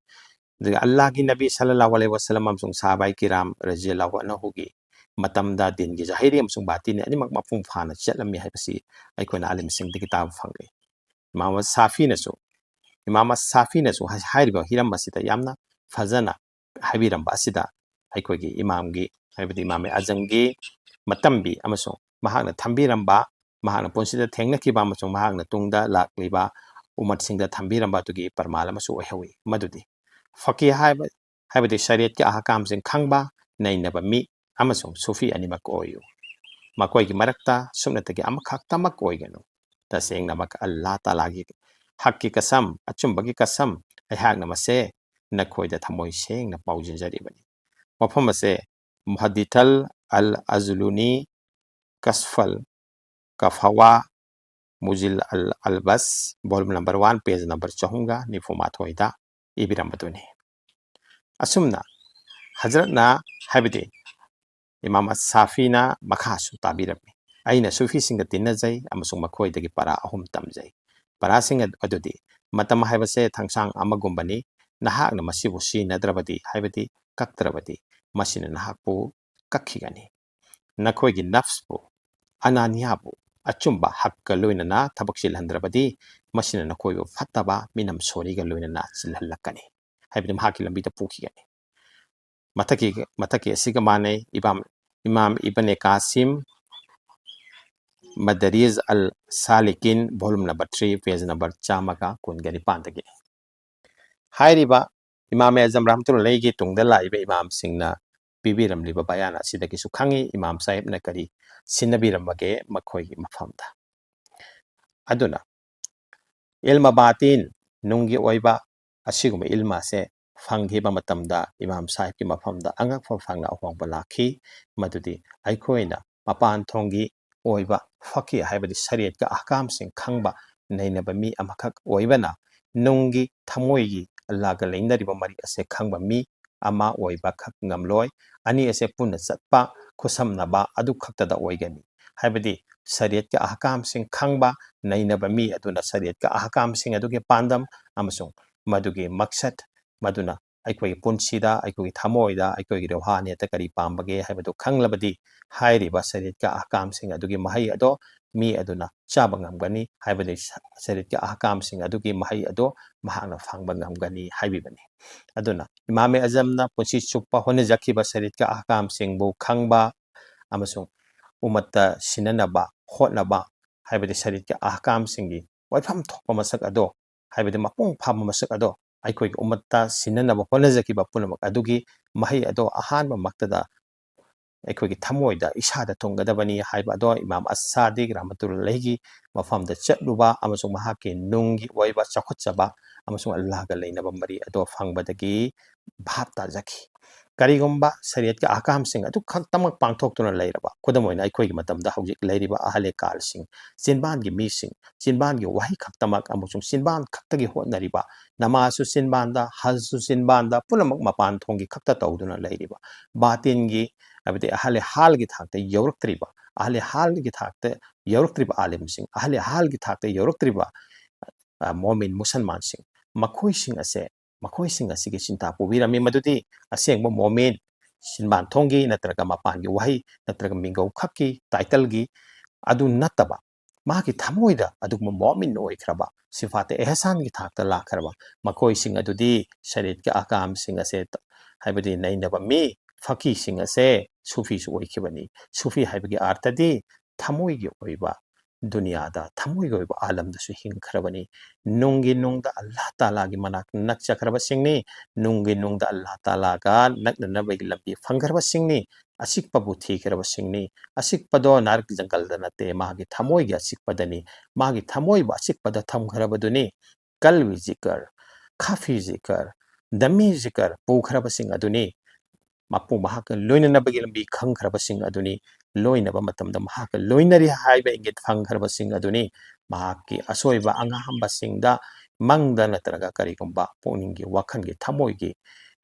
ꯑꯗꯨꯒ ꯑꯜꯂꯥꯍꯒꯤ ꯅꯕꯤ ꯁꯜꯂꯜꯂꯥꯍꯨ ꯑꯂꯩꯍꯤ ꯋꯁꯜꯂꯝ ꯑꯃꯁꯨꯡ ꯁꯥꯍꯥꯕꯥꯏ ꯀꯤꯔꯥꯝ ꯔꯖꯤꯌꯜꯂꯥꯍꯨ ꯑꯟꯍꯨꯒꯤ ꯃꯇꯝꯗ ꯗꯤꯟꯒꯤ ꯖꯥꯍꯤꯔꯤ ꯑꯃꯁꯨꯡ ꯕꯥꯇꯤꯅꯤ ꯑꯅꯤꯃꯛ ꯃꯄꯨꯡ ꯐꯥꯅ ꯆꯠꯂꯝꯃꯤ ꯍꯥꯏꯕꯁꯤ ꯑꯩꯈꯣꯏꯅ ꯑꯥꯂꯤꯝꯁꯤꯡꯗꯒꯤ ꯇꯥꯕ ꯐꯪꯂꯤ꯫ ꯏꯃꯥꯝ ꯁꯥꯐꯤꯅꯁꯨ, ꯏꯃꯥꯝ ꯁꯥꯐꯤꯅꯁꯨ ꯍꯥꯏ-, ꯍꯥꯏꯔꯤꯕ ꯍꯤꯔꯝ ꯑꯁꯤꯗ ꯌꯥꯝꯅ ꯐꯖꯅ ꯍꯥꯏꯕꯤꯔꯝꯕ ꯑꯁꯤꯗ ꯑꯩꯈꯣꯏꯒꯤ ꯏꯃꯥꯝꯒꯤ, ꯍꯥꯏꯕꯗꯤ ꯏꯃꯥꯝ ꯑꯖꯝꯒꯤ ꯃꯇꯝꯕꯤ ꯑꯃꯁꯨꯡ ꯃꯍꯥꯛꯅ ꯊꯝꯕꯤꯔꯝꯕ, ꯃꯍꯥꯛꯅ ꯄꯨꯟꯁꯤꯗ ꯊꯦꯡꯅꯈꯤꯕ ꯑꯃꯁꯨꯡ ꯃꯍꯥꯛꯅ ꯇꯨꯡꯗ ꯂꯥꯛꯂꯤꯕ ꯎꯃꯠꯁꯤꯡꯗ ꯊꯝꯕꯤꯔꯝꯕ ꯑꯗꯨꯒꯤ ꯄ꯭ꯔꯃꯥꯟ ꯑꯃꯁꯨ ꯑꯣꯏꯍꯧꯋꯤ꯫ ꯃꯗꯨꯗꯤ ꯐꯀꯤ ꯍꯥꯏꯕ, ꯍꯥꯏꯕꯗꯤ ꯁꯔꯤꯌꯠꯀꯤ ꯑꯍꯀꯥꯝꯁꯤꯡ ꯈꯪꯕ, ꯅꯩꯅꯕ ꯃꯤ ꯑꯃꯁꯨꯡ ꯁꯨꯐꯤ ꯑꯅꯤꯃꯛ ꯑꯣꯏꯌꯨ꯫ ꯃꯈꯣꯏꯒꯤ ꯃꯔꯛꯇ ꯁꯨꯞꯅꯇꯒꯤ ꯑꯃꯈꯛꯇꯃꯛ ꯑꯣꯏꯒꯅꯨ꯫ ꯇꯁꯦꯡꯅꯃꯛ ꯑꯜꯂꯥꯍ ꯇꯥꯂꯥꯒꯤ ꯍꯛꯀꯤ ꯀꯁꯝ, ꯑꯆꯨꯝꯕꯒꯤ ꯀꯁꯝ, ꯑꯩꯍꯥꯛꯅ ꯃꯁꯦ ꯅꯈꯣꯏꯗ ꯊꯃꯣꯏ ꯁꯦꯡꯅ ꯄꯥꯎꯖꯤꯟꯖꯔꯤꯕꯅꯤ꯫ ꯋꯥꯐꯝ ꯑꯁꯦ ꯃꯨꯍꯗꯤꯊꯜ ꯑꯜ ꯑꯖꯂꯨꯅꯤ, ꯀꯁꯐꯜ ꯀꯐꯋꯥ ꯃꯨꯖꯤꯜ ꯑꯜ ꯑꯜꯕꯁ, volume number one, page number ꯆꯍꯨꯝꯒ ꯅꯤꯐꯨ ꯃꯥꯊꯣꯏꯗ ꯏꯕꯤꯔꯝꯕꯗꯨꯅꯤ꯫ ꯑꯁꯨꯝꯅ ꯍꯖꯔꯠꯅ, ꯍꯥꯏꯕꯗꯤ ꯏꯃꯥꯝ ꯑꯁ ꯁꯥꯐꯤꯅ ꯃꯈꯥꯁꯨ ꯇꯥꯕꯤꯔꯝꯃꯤ, "ꯑꯩꯅ ꯁꯨꯐꯤꯁꯤꯡꯒ ꯇꯤꯟꯅꯖꯩ ꯑꯃꯁꯨꯡ ꯃꯈꯣꯏꯗꯒꯤ ꯄꯔꯥ ꯑꯍꯨꯝ ꯇꯝꯖꯩ꯫ ꯄꯔꯥꯁꯤꯡ ꯑꯗꯨꯗꯤ ꯃꯇꯝ ꯍꯥꯏꯕꯁꯦ ꯊꯥꯡꯁꯥꯡ ꯑꯃꯒꯨꯝꯕꯅꯤ꯫ ꯅꯍꯥꯛꯅ ꯃꯁꯤꯕꯨ ꯁꯤꯖꯤꯟꯅꯗ꯭ꯔꯕꯗꯤ, ꯍꯥꯏꯕꯗꯤ ꯀꯛꯇ꯭ꯔꯕꯗꯤ, ꯃꯁꯤꯅ ꯅꯍꯥꯛꯄꯨ ꯀꯛꯈꯤꯒꯅꯤ꯫ ꯅꯈꯣꯏꯒꯤ ꯅꯐꯁꯄꯨ, ꯑꯅꯥꯅꯤꯌꯥꯕꯨ, ꯑꯆꯨꯝꯕ ꯍꯛꯀ ꯂꯣꯏꯅꯅ ꯊꯕꯛ ꯆꯤꯜꯍꯟꯗ꯭ꯔꯕꯗꯤ, ꯃꯁꯤꯅ ꯅꯈꯣꯏꯕꯨ ꯐꯠꯇꯕ ꯃꯤꯅꯝ ꯁꯣꯔꯤꯒ ꯂꯣꯏꯅꯅ ꯆꯤꯜꯍꯜꯂꯛꯀꯅꯤ", ꯍꯥꯏꯕꯗꯤ ꯃꯍꯥꯛꯀꯤ ꯂꯝꯕꯤꯗ ꯄꯨꯈꯤꯒꯅꯤ꯫ ꯃꯊꯛꯀꯤ ꯃꯊꯛꯀꯤ ꯑꯁꯤꯒ ꯃꯥꯟꯅꯩ꯫ ꯏꯃꯥꯝ ꯏꯃꯥꯝ ꯏꯕꯅꯦ ꯀꯥꯁꯤꯝ, ꯃꯗꯔꯤꯖ ꯑꯜ ꯁꯥꯂꯤꯀꯤꯟ, volume number three, page number ꯆꯥꯝꯃꯒ ꯀꯨꯟꯒ ꯅꯤꯄꯥꯟꯗꯒꯤ꯫ ꯍꯥꯏꯔꯤꯕ ꯏꯃꯥꯝ ꯑꯦ ꯑꯖꯝ ꯔꯍꯃꯇꯨꯜꯂꯥꯍꯤꯒꯤ ꯇꯨꯡꯗ ꯂꯥꯛꯏꯕ ꯏꯃꯥꯝꯁꯤꯡꯅ ꯄꯤꯕꯤꯔꯝꯂꯤꯕ ꯕꯌꯥꯟ ꯑꯁꯤꯗꯒꯤꯁꯨ ꯈꯪꯉꯤ ꯏꯃꯥꯝ ꯁꯥꯍꯦꯕꯅ ꯀꯔꯤ ꯁꯤꯟꯅꯕꯤꯔꯝꯕꯒꯦ ꯃꯈꯣꯏꯒꯤ ꯃꯐꯝꯗ꯫ ꯑꯗꯨꯅ ꯏꯜꯃ ꯕꯥꯇꯤꯟ, ꯅꯨꯡꯒꯤ ꯑꯣꯏꯕ ꯑꯁꯤꯒꯨꯝꯕ ꯏꯜꯃ ꯑꯁꯦ ꯐꯪꯈꯤꯕ ꯃꯇꯝꯗ ꯏꯃꯥꯝ ꯁꯥꯍꯦꯕꯀꯤ ꯃꯐꯝꯗ ꯑꯉꯛꯄ ꯐꯪꯅ ꯑꯍꯣꯡꯕ ꯂꯥꯛꯈꯤ꯫ ꯃꯗꯨꯗꯤ ꯑꯩꯈꯣꯏꯅ ꯃꯄꯥꯟ ꯊꯣꯡꯒꯤ ꯑꯣꯏꯕ ꯐꯛꯀꯤ ꯍꯥꯏꯕꯗꯤ ꯁꯔꯤꯌꯠꯀ ꯑꯍꯀꯥꯝꯁꯤꯡ ꯈꯪꯕ ꯅꯩꯅꯕ ꯃꯤ ꯑꯃꯈꯛ ꯑꯣꯏꯕꯅ ꯅꯨꯡꯒꯤ ꯊꯃꯣꯏꯒꯤ ꯑꯜꯂꯥꯒ ꯂꯩꯅꯔꯤꯕ ꯃꯔꯤ ꯑꯁꯦ ꯈꯪꯕ ꯃꯤ ꯑꯃ ꯑꯣꯏꯕ ꯈꯛ ꯉꯝꯂꯣꯏ꯫ ꯑꯅꯤ ꯑꯁꯦ ꯄꯨꯟꯅ ꯆꯠꯄ, ꯈꯨꯠꯁꯝꯅꯕ ꯑꯗꯨ ꯈꯛꯇꯗ ꯑꯣꯏꯒꯅꯤ꯫ ꯍꯥꯏꯕꯗꯤ ꯁꯔꯤꯌꯠꯀꯤ ꯑꯍꯀꯥꯝꯁꯤꯡ ꯈꯪꯕ, ꯅꯩꯅꯕ ꯃꯤ ꯑꯗꯨꯅ ꯁꯔꯤꯌꯠꯀꯤ ꯑꯍꯀꯥꯝꯁꯤꯡ ꯑꯗꯨꯒꯤ ꯄꯥꯟꯗꯝ ꯑꯃꯁꯨꯡ ꯃꯗꯨꯒꯤ ꯃꯛꯁꯠ, ꯃꯗꯨꯅ ꯑꯩꯈꯣꯏꯒꯤ ꯄꯨꯟꯁꯤꯗ, ꯑꯩꯈꯣꯏꯒꯤ ꯊꯃꯣꯏꯗ, ꯑꯩꯈꯣꯏꯒꯤ ꯔꯨꯍꯥꯅꯤꯌꯠꯇ ꯀꯔꯤ ꯄꯥꯝꯕꯒꯦ ꯍꯥꯏꯕꯗꯨ ꯈꯪꯂꯕꯗꯤ ꯍꯥꯏꯔꯤꯕ ꯁꯔꯤꯌꯠꯀꯤ ꯑꯍꯀꯥꯝꯁꯤꯡ ꯑꯗꯨꯒꯤ ꯃꯍꯩ ꯑꯗꯣ ꯃꯤ ꯑꯗꯨꯅ ꯆꯥꯕ ꯉꯝꯒꯅꯤ꯫ ꯍꯥꯏꯕꯗꯤ ꯁ-, ꯁꯔꯤꯌꯠꯀꯤ ꯑꯍꯀꯥꯝꯁꯤꯡ ꯑꯗꯨꯒꯤ ꯃꯍꯩ ꯑꯗꯣ ꯃꯍꯥꯛꯅ ꯐꯪꯕ ꯉꯝꯒꯅꯤ ꯍꯥꯏꯕꯤꯕꯅꯤ꯫ ꯑꯗꯨꯅ ꯏꯃꯥꯝ ꯑꯦ ꯑꯖꯝꯅ ꯄꯨꯟꯁꯤ ꯆꯨꯞꯄ ꯍꯣꯠꯅꯖꯈꯤꯕ ꯁꯔꯤꯌꯠꯀꯤ ꯑꯍꯀꯥꯝꯁꯤꯡꯕꯨ ꯈꯪꯕ ꯑꯃꯁꯨꯡ ꯎꯃꯠꯇ ꯁꯤꯟꯅꯅꯕ ꯍꯣꯠꯅꯕ, ꯍꯥꯏꯕꯗꯤ ꯁꯔꯤꯌꯠꯀꯤ ꯑꯍꯀꯥꯝꯁꯤꯡꯒꯤ ꯑꯣꯏꯐꯝ ꯊꯣꯛꯄ ꯃꯁꯛ ꯑꯗꯣ, ꯍꯥꯏꯕꯗꯤ ꯃꯄꯨꯡ ꯐꯥꯕ ꯃꯁꯛ ꯑꯗꯣ ꯑꯩꯈꯣꯏꯒꯤ ꯎꯃꯠꯇ ꯁꯤꯟꯅꯅꯕ ꯍꯣꯠꯅꯖꯈꯤꯕ ꯄꯨꯝꯅꯃꯛ ꯑꯗꯨꯒꯤ ꯃꯍꯩ ꯑꯗꯣ ꯑꯍꯥꯟꯕꯃꯛꯇꯗ ꯑꯩꯈꯣꯏꯒꯤ ꯊꯃꯣꯏꯗ, ꯏꯁꯥꯗ ꯊꯨꯡꯒꯗꯕꯅꯤ ꯍꯥꯏꯕ ꯑꯗꯣ ꯏꯃꯥꯝ ꯑꯁ ꯁꯥꯗꯤꯛ ꯔꯍꯃꯇꯨꯜꯂꯥꯍꯤꯒꯤ ꯃꯐꯝꯗ ꯆꯠꯂꯨꯕ ꯑꯃꯁꯨꯡ ꯃꯍꯥꯛꯀꯤ ꯅꯨꯡꯒꯤ ꯑꯣꯏꯕ ꯆꯥꯎꯈꯠꯆꯕ ꯑꯃꯁꯨꯡ ꯑꯜꯂꯥꯍꯒ ꯂꯩꯅꯕ ꯃꯔꯤ ꯑꯗꯣ ꯐꯪꯕꯗꯒꯤ ꯚꯥꯞ ꯇꯥꯖꯈꯤ꯫ ꯀꯔꯤꯒꯨꯝꯕ ꯁꯔꯤꯌꯠꯀꯤ ꯑꯍꯀꯥꯝꯁꯤꯡ ꯑꯗꯨ ꯈꯛꯇꯃꯛ ꯄꯥꯡꯊꯣꯛꯇꯨꯅ ꯂꯩꯔꯕ, ꯈꯨꯗꯝ ꯑꯣꯏꯅ ꯑꯩꯈꯣꯏꯒꯤ ꯃꯇꯝꯗ ꯍꯧꯖꯤꯛ ꯂꯩꯔꯤꯕ ꯑꯍꯂꯦ ꯀꯥꯜꯁꯤꯡ, ꯆꯤꯟꯕꯥꯟꯒꯤ ꯃꯤꯁꯤꯡ, ꯆꯤꯟꯕꯥꯟꯒꯤ ꯋꯥꯍꯩ ꯈꯛꯇꯃꯛ ꯑꯃꯁꯨꯡ ꯆꯤꯟꯕꯥꯟ ꯈꯛꯇꯒꯤ ꯍꯣꯠꯅꯔꯤꯕ, ꯅꯃꯥꯖꯁꯨ ꯆꯤꯟꯕꯥꯟꯗ, ꯍꯖꯁꯨ ꯆꯤꯟꯕꯥꯟꯗ, ꯄꯨꯝꯅꯃꯛ ꯃꯄꯥꯟ ꯊꯣꯡꯒꯤ ꯈꯛꯇ ꯇꯧꯗꯨꯅ ꯂꯩꯔꯤꯕ, ꯕꯥꯇꯤꯟꯒꯤ, ꯍꯥꯏꯕꯗꯤ ꯑꯍꯂꯦ ꯍꯥꯜꯒꯤ ꯊꯥꯛꯇ ꯌꯧꯔꯛꯇ꯭ꯔꯤꯕ, ꯑꯍꯂꯦ ꯍꯥꯜꯒꯤ ꯊꯥꯛꯇ ꯌꯧꯔꯛꯇ꯭ꯔꯤꯕ ꯑꯥꯂꯤꯝꯁꯤꯡ, ꯑꯍꯂꯦ ꯍꯥꯜꯒꯤ ꯊꯥꯛꯇ ꯌꯧꯔꯛꯇ꯭ꯔꯤꯕ, ꯑ, ꯃꯣꯃꯤꯟ ꯃꯨꯁꯜꯃꯥꯟꯁꯤꯡ, ꯃꯈꯣꯏꯁꯤꯡ ꯑꯁꯦ, ꯃꯈꯣꯏꯁꯤꯡ ꯑꯁꯤꯒꯤ ꯆꯤꯟꯊꯥ ꯄꯨꯕꯤꯔꯝꯃꯤ꯫ ꯃꯗꯨꯗꯤ ꯑꯁꯦꯡꯕ ꯃꯣꯃꯤꯟ, ꯆꯤꯟꯕꯥꯟ ꯊꯣꯡꯒꯤ ꯅꯠꯇ꯭ꯔꯒ ꯃꯄꯥꯟꯒꯤ ꯋꯥꯍꯩ ꯅꯠꯇ꯭ꯔꯒ ꯃꯤꯡꯒꯧ ꯈꯛꯀꯤ, ꯇꯥꯏꯇꯜꯒꯤ ꯑꯗꯨ ꯅꯠꯇꯕ, ꯃꯥꯒꯤ ꯊꯃꯣꯏꯗ ꯑꯗꯨꯒꯨꯝꯕ ꯃꯣꯃꯤꯟ ꯑꯣꯏꯈ꯭ꯔꯕ, ꯁꯤꯐꯥꯇꯦ ꯑꯦꯍꯁꯥꯟꯒꯤ ꯊꯥꯛꯇ ꯂꯥꯛꯈ꯭ꯔꯕ ꯃꯈꯣꯏꯁꯤꯡ ꯑꯗꯨꯗꯤ ꯁꯔꯤꯌꯠꯀꯤ ꯑꯍꯀꯥꯝꯁꯤꯡ ꯑꯁꯦ ꯇ-, ꯍꯥꯏꯕꯗꯤ ꯅꯩꯅꯕ ꯃꯤ, ꯐꯀꯤꯁꯤꯡ ꯑꯁꯦ ꯁꯨꯐꯤꯁꯨ ꯑꯣꯏꯈꯤꯕꯅꯤ꯫ ꯁꯨꯐꯤ ꯍꯥꯏꯕꯒꯤ ꯑꯥꯔꯊꯗꯤ ꯊꯃꯣꯏꯒꯤ ꯑꯣꯏꯕ ꯗꯨꯅꯤꯌꯥꯗ, ꯊꯃꯣꯏꯒꯤ ꯑꯣꯏꯕ ꯑꯥꯂꯝꯗꯁꯨ ꯍꯤꯡꯈ꯭ꯔꯕꯅꯤ꯫ ꯅꯨꯡꯒꯤ ꯅꯨꯡꯗ ꯑꯜꯂꯥꯍ ꯇꯥꯂꯥꯒꯤ ꯃꯅꯥꯛ ꯅꯛꯆꯈ꯭ꯔꯕꯁꯤꯡꯅꯤ꯫ ꯅꯨꯡꯒꯤ ꯅꯨꯡꯗ ꯑꯜꯂꯥꯍ ꯇꯥꯂꯥꯒ ꯅꯛꯅꯅꯕꯒꯤ ꯂꯝꯕꯤ ꯐꯪꯈ꯭ꯔꯕꯁꯤꯡꯅꯤ꯫ ꯑꯆꯤꯛꯄꯕꯨ ꯊꯤꯈ꯭ꯔꯕꯁꯤꯡꯅꯤ꯫ ꯑꯆꯤꯛꯄꯗꯣ ꯅꯔꯛ ꯖꯪꯒꯜꯗ ꯅꯠꯇꯦ, ꯃꯥꯒꯤ ꯊꯃꯣꯏꯒꯤ ꯑꯆꯤꯛꯄꯗꯅꯤ꯫ ꯃꯥꯒꯤ ꯊꯃꯣꯏꯕꯨ ꯑꯆꯤꯛꯄꯗ ꯊꯝꯈ꯭ꯔꯕꯗꯨꯅꯤ꯫ ꯀꯜꯕꯤ ꯖꯤꯀꯔ, ꯈꯥꯐꯤ ꯖꯤꯀꯔ, ꯗꯃꯤ ꯖꯤꯀꯔ ꯄꯨꯈ꯭ꯔꯕꯁꯤꯡ ꯑꯗꯨꯅꯤ꯫ ꯃꯄꯨ ꯃꯍꯥꯛꯀ ꯂꯣꯏꯅꯅꯕꯒꯤ ꯂꯝꯕꯤ ꯈꯪꯈ꯭ꯔꯕꯁꯤꯡ ꯑꯗꯨꯅꯤ꯫ ꯂꯣꯏꯅꯕ ꯃꯇꯝꯗ ꯃꯍꯥꯛꯀ ꯂꯣꯏꯅꯔꯤ ꯍꯥꯏꯕ ꯏꯪꯒꯤꯠ ꯐꯪꯈ꯭ꯔꯕꯁꯤꯡ ꯑꯗꯨꯅꯤ꯫ ꯃꯍꯥꯛꯀꯤ ꯑꯁꯣꯏꯕ ꯑꯉꯥꯡꯕꯁꯤꯡꯗ ꯃꯪꯗ ꯅꯠꯇ꯭ꯔꯒ ꯀꯔꯤꯒꯨꯝꯕ ꯄꯨꯛꯅꯤꯡꯒꯤ, ꯋꯥꯈꯜꯒꯤ, ꯊꯃꯣꯏꯒꯤ,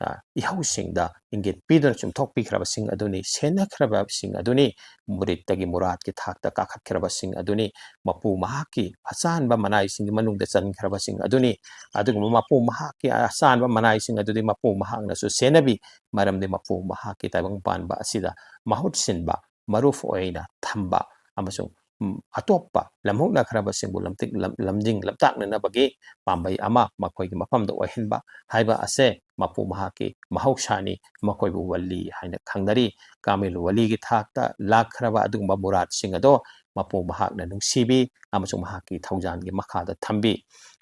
ꯑ, ꯏꯍꯧꯁꯤꯡꯗ ꯏꯪꯒꯤꯠ ꯄꯤꯗꯨꯅ ꯆꯨꯝꯊꯣꯛꯄꯤꯈ꯭ꯔꯕꯁꯤꯡ ꯑꯗꯨꯅꯤ, ꯁꯦꯟꯅꯈ꯭ꯔꯕꯁꯤꯡ ꯑꯗꯨꯅꯤ꯫ ꯃꯨꯔꯤꯠꯇꯒꯤ ꯃꯨꯔꯥꯠꯀꯤ ꯊꯥꯛꯇ ꯀꯥꯈꯠꯈ꯭ꯔꯕꯁꯤꯡ ꯑꯗꯨꯅꯤ꯫ ꯃꯄꯨ ꯃꯍꯥꯛꯀꯤ ꯑꯆꯥꯟꯕ ꯃꯅꯥꯏꯁꯤꯡꯒꯤ ꯃꯅꯨꯡꯗ ꯆꯟꯈ꯭ꯔꯕꯁꯤꯡ ꯑꯗꯨꯅꯤ꯫ ꯑꯗꯨꯒꯨꯝꯕ ꯃꯄꯨ ꯃꯍꯥꯛꯀꯤ ꯑꯆꯥꯟꯕ ꯃꯅꯥꯏꯁꯤꯡ ꯑꯗꯨꯗꯤ ꯃꯄꯨ ꯃꯍꯥꯛꯅꯁꯨ ꯁꯦꯟꯅꯕꯤ, ꯃꯔꯝꯗꯤ ꯃꯄꯨ ꯃꯍꯥꯛꯀꯤ ꯇꯥꯏꯕꯪ ꯄꯥꯟꯕ ꯑꯁꯤꯗ ꯃꯍꯨꯠ ꯁꯤꯟꯕ, ꯃꯔꯨꯞ ꯑꯣꯏꯅ ꯊꯝꯕ ꯑꯃꯁꯨꯡ, ꯎꯝ, ꯑꯇꯣꯞꯄ ꯂꯝꯍꯧꯅꯈ꯭ꯔꯕꯁꯤꯡꯕꯨ ꯂꯝꯇꯤꯛ-, ꯂꯝ-, ꯂꯝꯖꯤꯡ ꯂꯝꯇꯥꯛꯅꯅꯕꯒꯤ ꯄꯥꯝꯕꯩ ꯑꯃ ꯃꯈꯣꯏꯒꯤ ꯃꯐꯝꯗ ꯑꯣꯏꯍꯟꯕ ꯍꯥꯏꯕ ꯑꯁꯦ ꯃꯄꯨ ꯃꯍꯥꯛꯀꯤ ꯃꯍꯧꯁꯥꯅꯤ꯫ ꯃꯈꯣꯏꯕꯨ ꯋꯂꯤ ꯍꯥꯏꯅ ꯈꯪꯅꯔꯤ꯫ ꯀꯥꯃꯤꯜ ꯋꯂꯤꯒꯤ ꯊꯥꯛꯇ ꯂꯥꯛꯈ꯭ꯔꯕ ꯑꯗꯨꯒꯨꯝꯕ ꯃꯨꯔꯥꯠꯁꯤꯡ ꯑꯗꯣ ꯃꯄꯨ ꯃꯍꯥꯛꯅ ꯅꯨꯡꯁꯤꯕꯤ ꯑꯃꯁꯨꯡ ꯃꯍꯥꯛꯀꯤ ꯊꯧꯖꯥꯜꯒꯤ ꯃꯈꯥꯗ ꯊꯝꯕꯤ꯫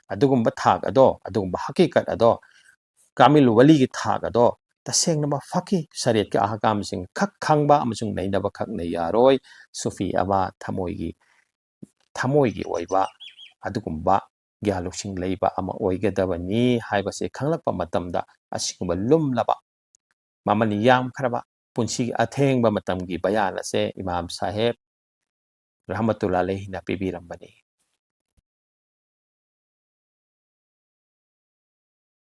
ꯑꯗꯨꯒꯨꯝꯕ ꯊꯥꯛ ꯑꯗꯣ, ꯑꯗꯨꯒꯨꯝꯕ ꯍꯀꯤꯀꯠ ꯑꯗꯣ, ꯀꯥꯃꯤꯜ ꯋꯂꯤꯒꯤ ꯊꯥꯛ ꯑꯗꯣ ꯇꯁꯦꯡꯅꯃꯛ ꯐꯀꯤ ꯁꯔꯤꯌꯠꯀꯤ ꯑꯍꯀꯥꯝꯁꯤꯡ ꯈꯛ ꯈꯪꯕ ꯑꯃꯁꯨꯡ ꯅꯩꯅꯕ ꯈꯛꯅ ꯌꯥꯔꯣꯏ꯫ ꯁꯨꯐꯤ ꯑꯃ ꯊꯃꯣꯏꯒꯤ, ꯊꯃꯣꯏꯒꯤ ꯑꯣꯏꯕ ꯑꯗꯨꯒꯨꯝꯕ ꯒ꯭ꯌꯥꯟ ꯂꯧꯁꯤꯡ ꯂꯩꯕ ꯑꯃ ꯑꯣꯏꯒꯗꯕꯅꯤ ꯍꯥꯏꯕꯁꯤ ꯈꯪꯂꯛꯄ ꯃꯇꯝꯗ, ꯑꯁꯤꯒꯨꯝꯕ ꯂꯨꯝꯂꯕ, ꯃꯃꯜ ꯌꯥꯝꯈ꯭ꯔꯕ ꯄꯨꯟꯁꯤꯒꯤ ꯑꯊꯦꯡꯕ ꯃꯇꯝꯒꯤ ꯕꯌꯥꯟ ꯑꯁꯦ ꯏꯃꯥꯝ ꯁꯥꯍꯦꯕ ꯔꯍꯃꯇꯨꯜꯂꯥ ꯑꯂꯩꯍꯤꯅ ꯄꯤꯕꯤꯔꯝꯕꯅꯤ꯫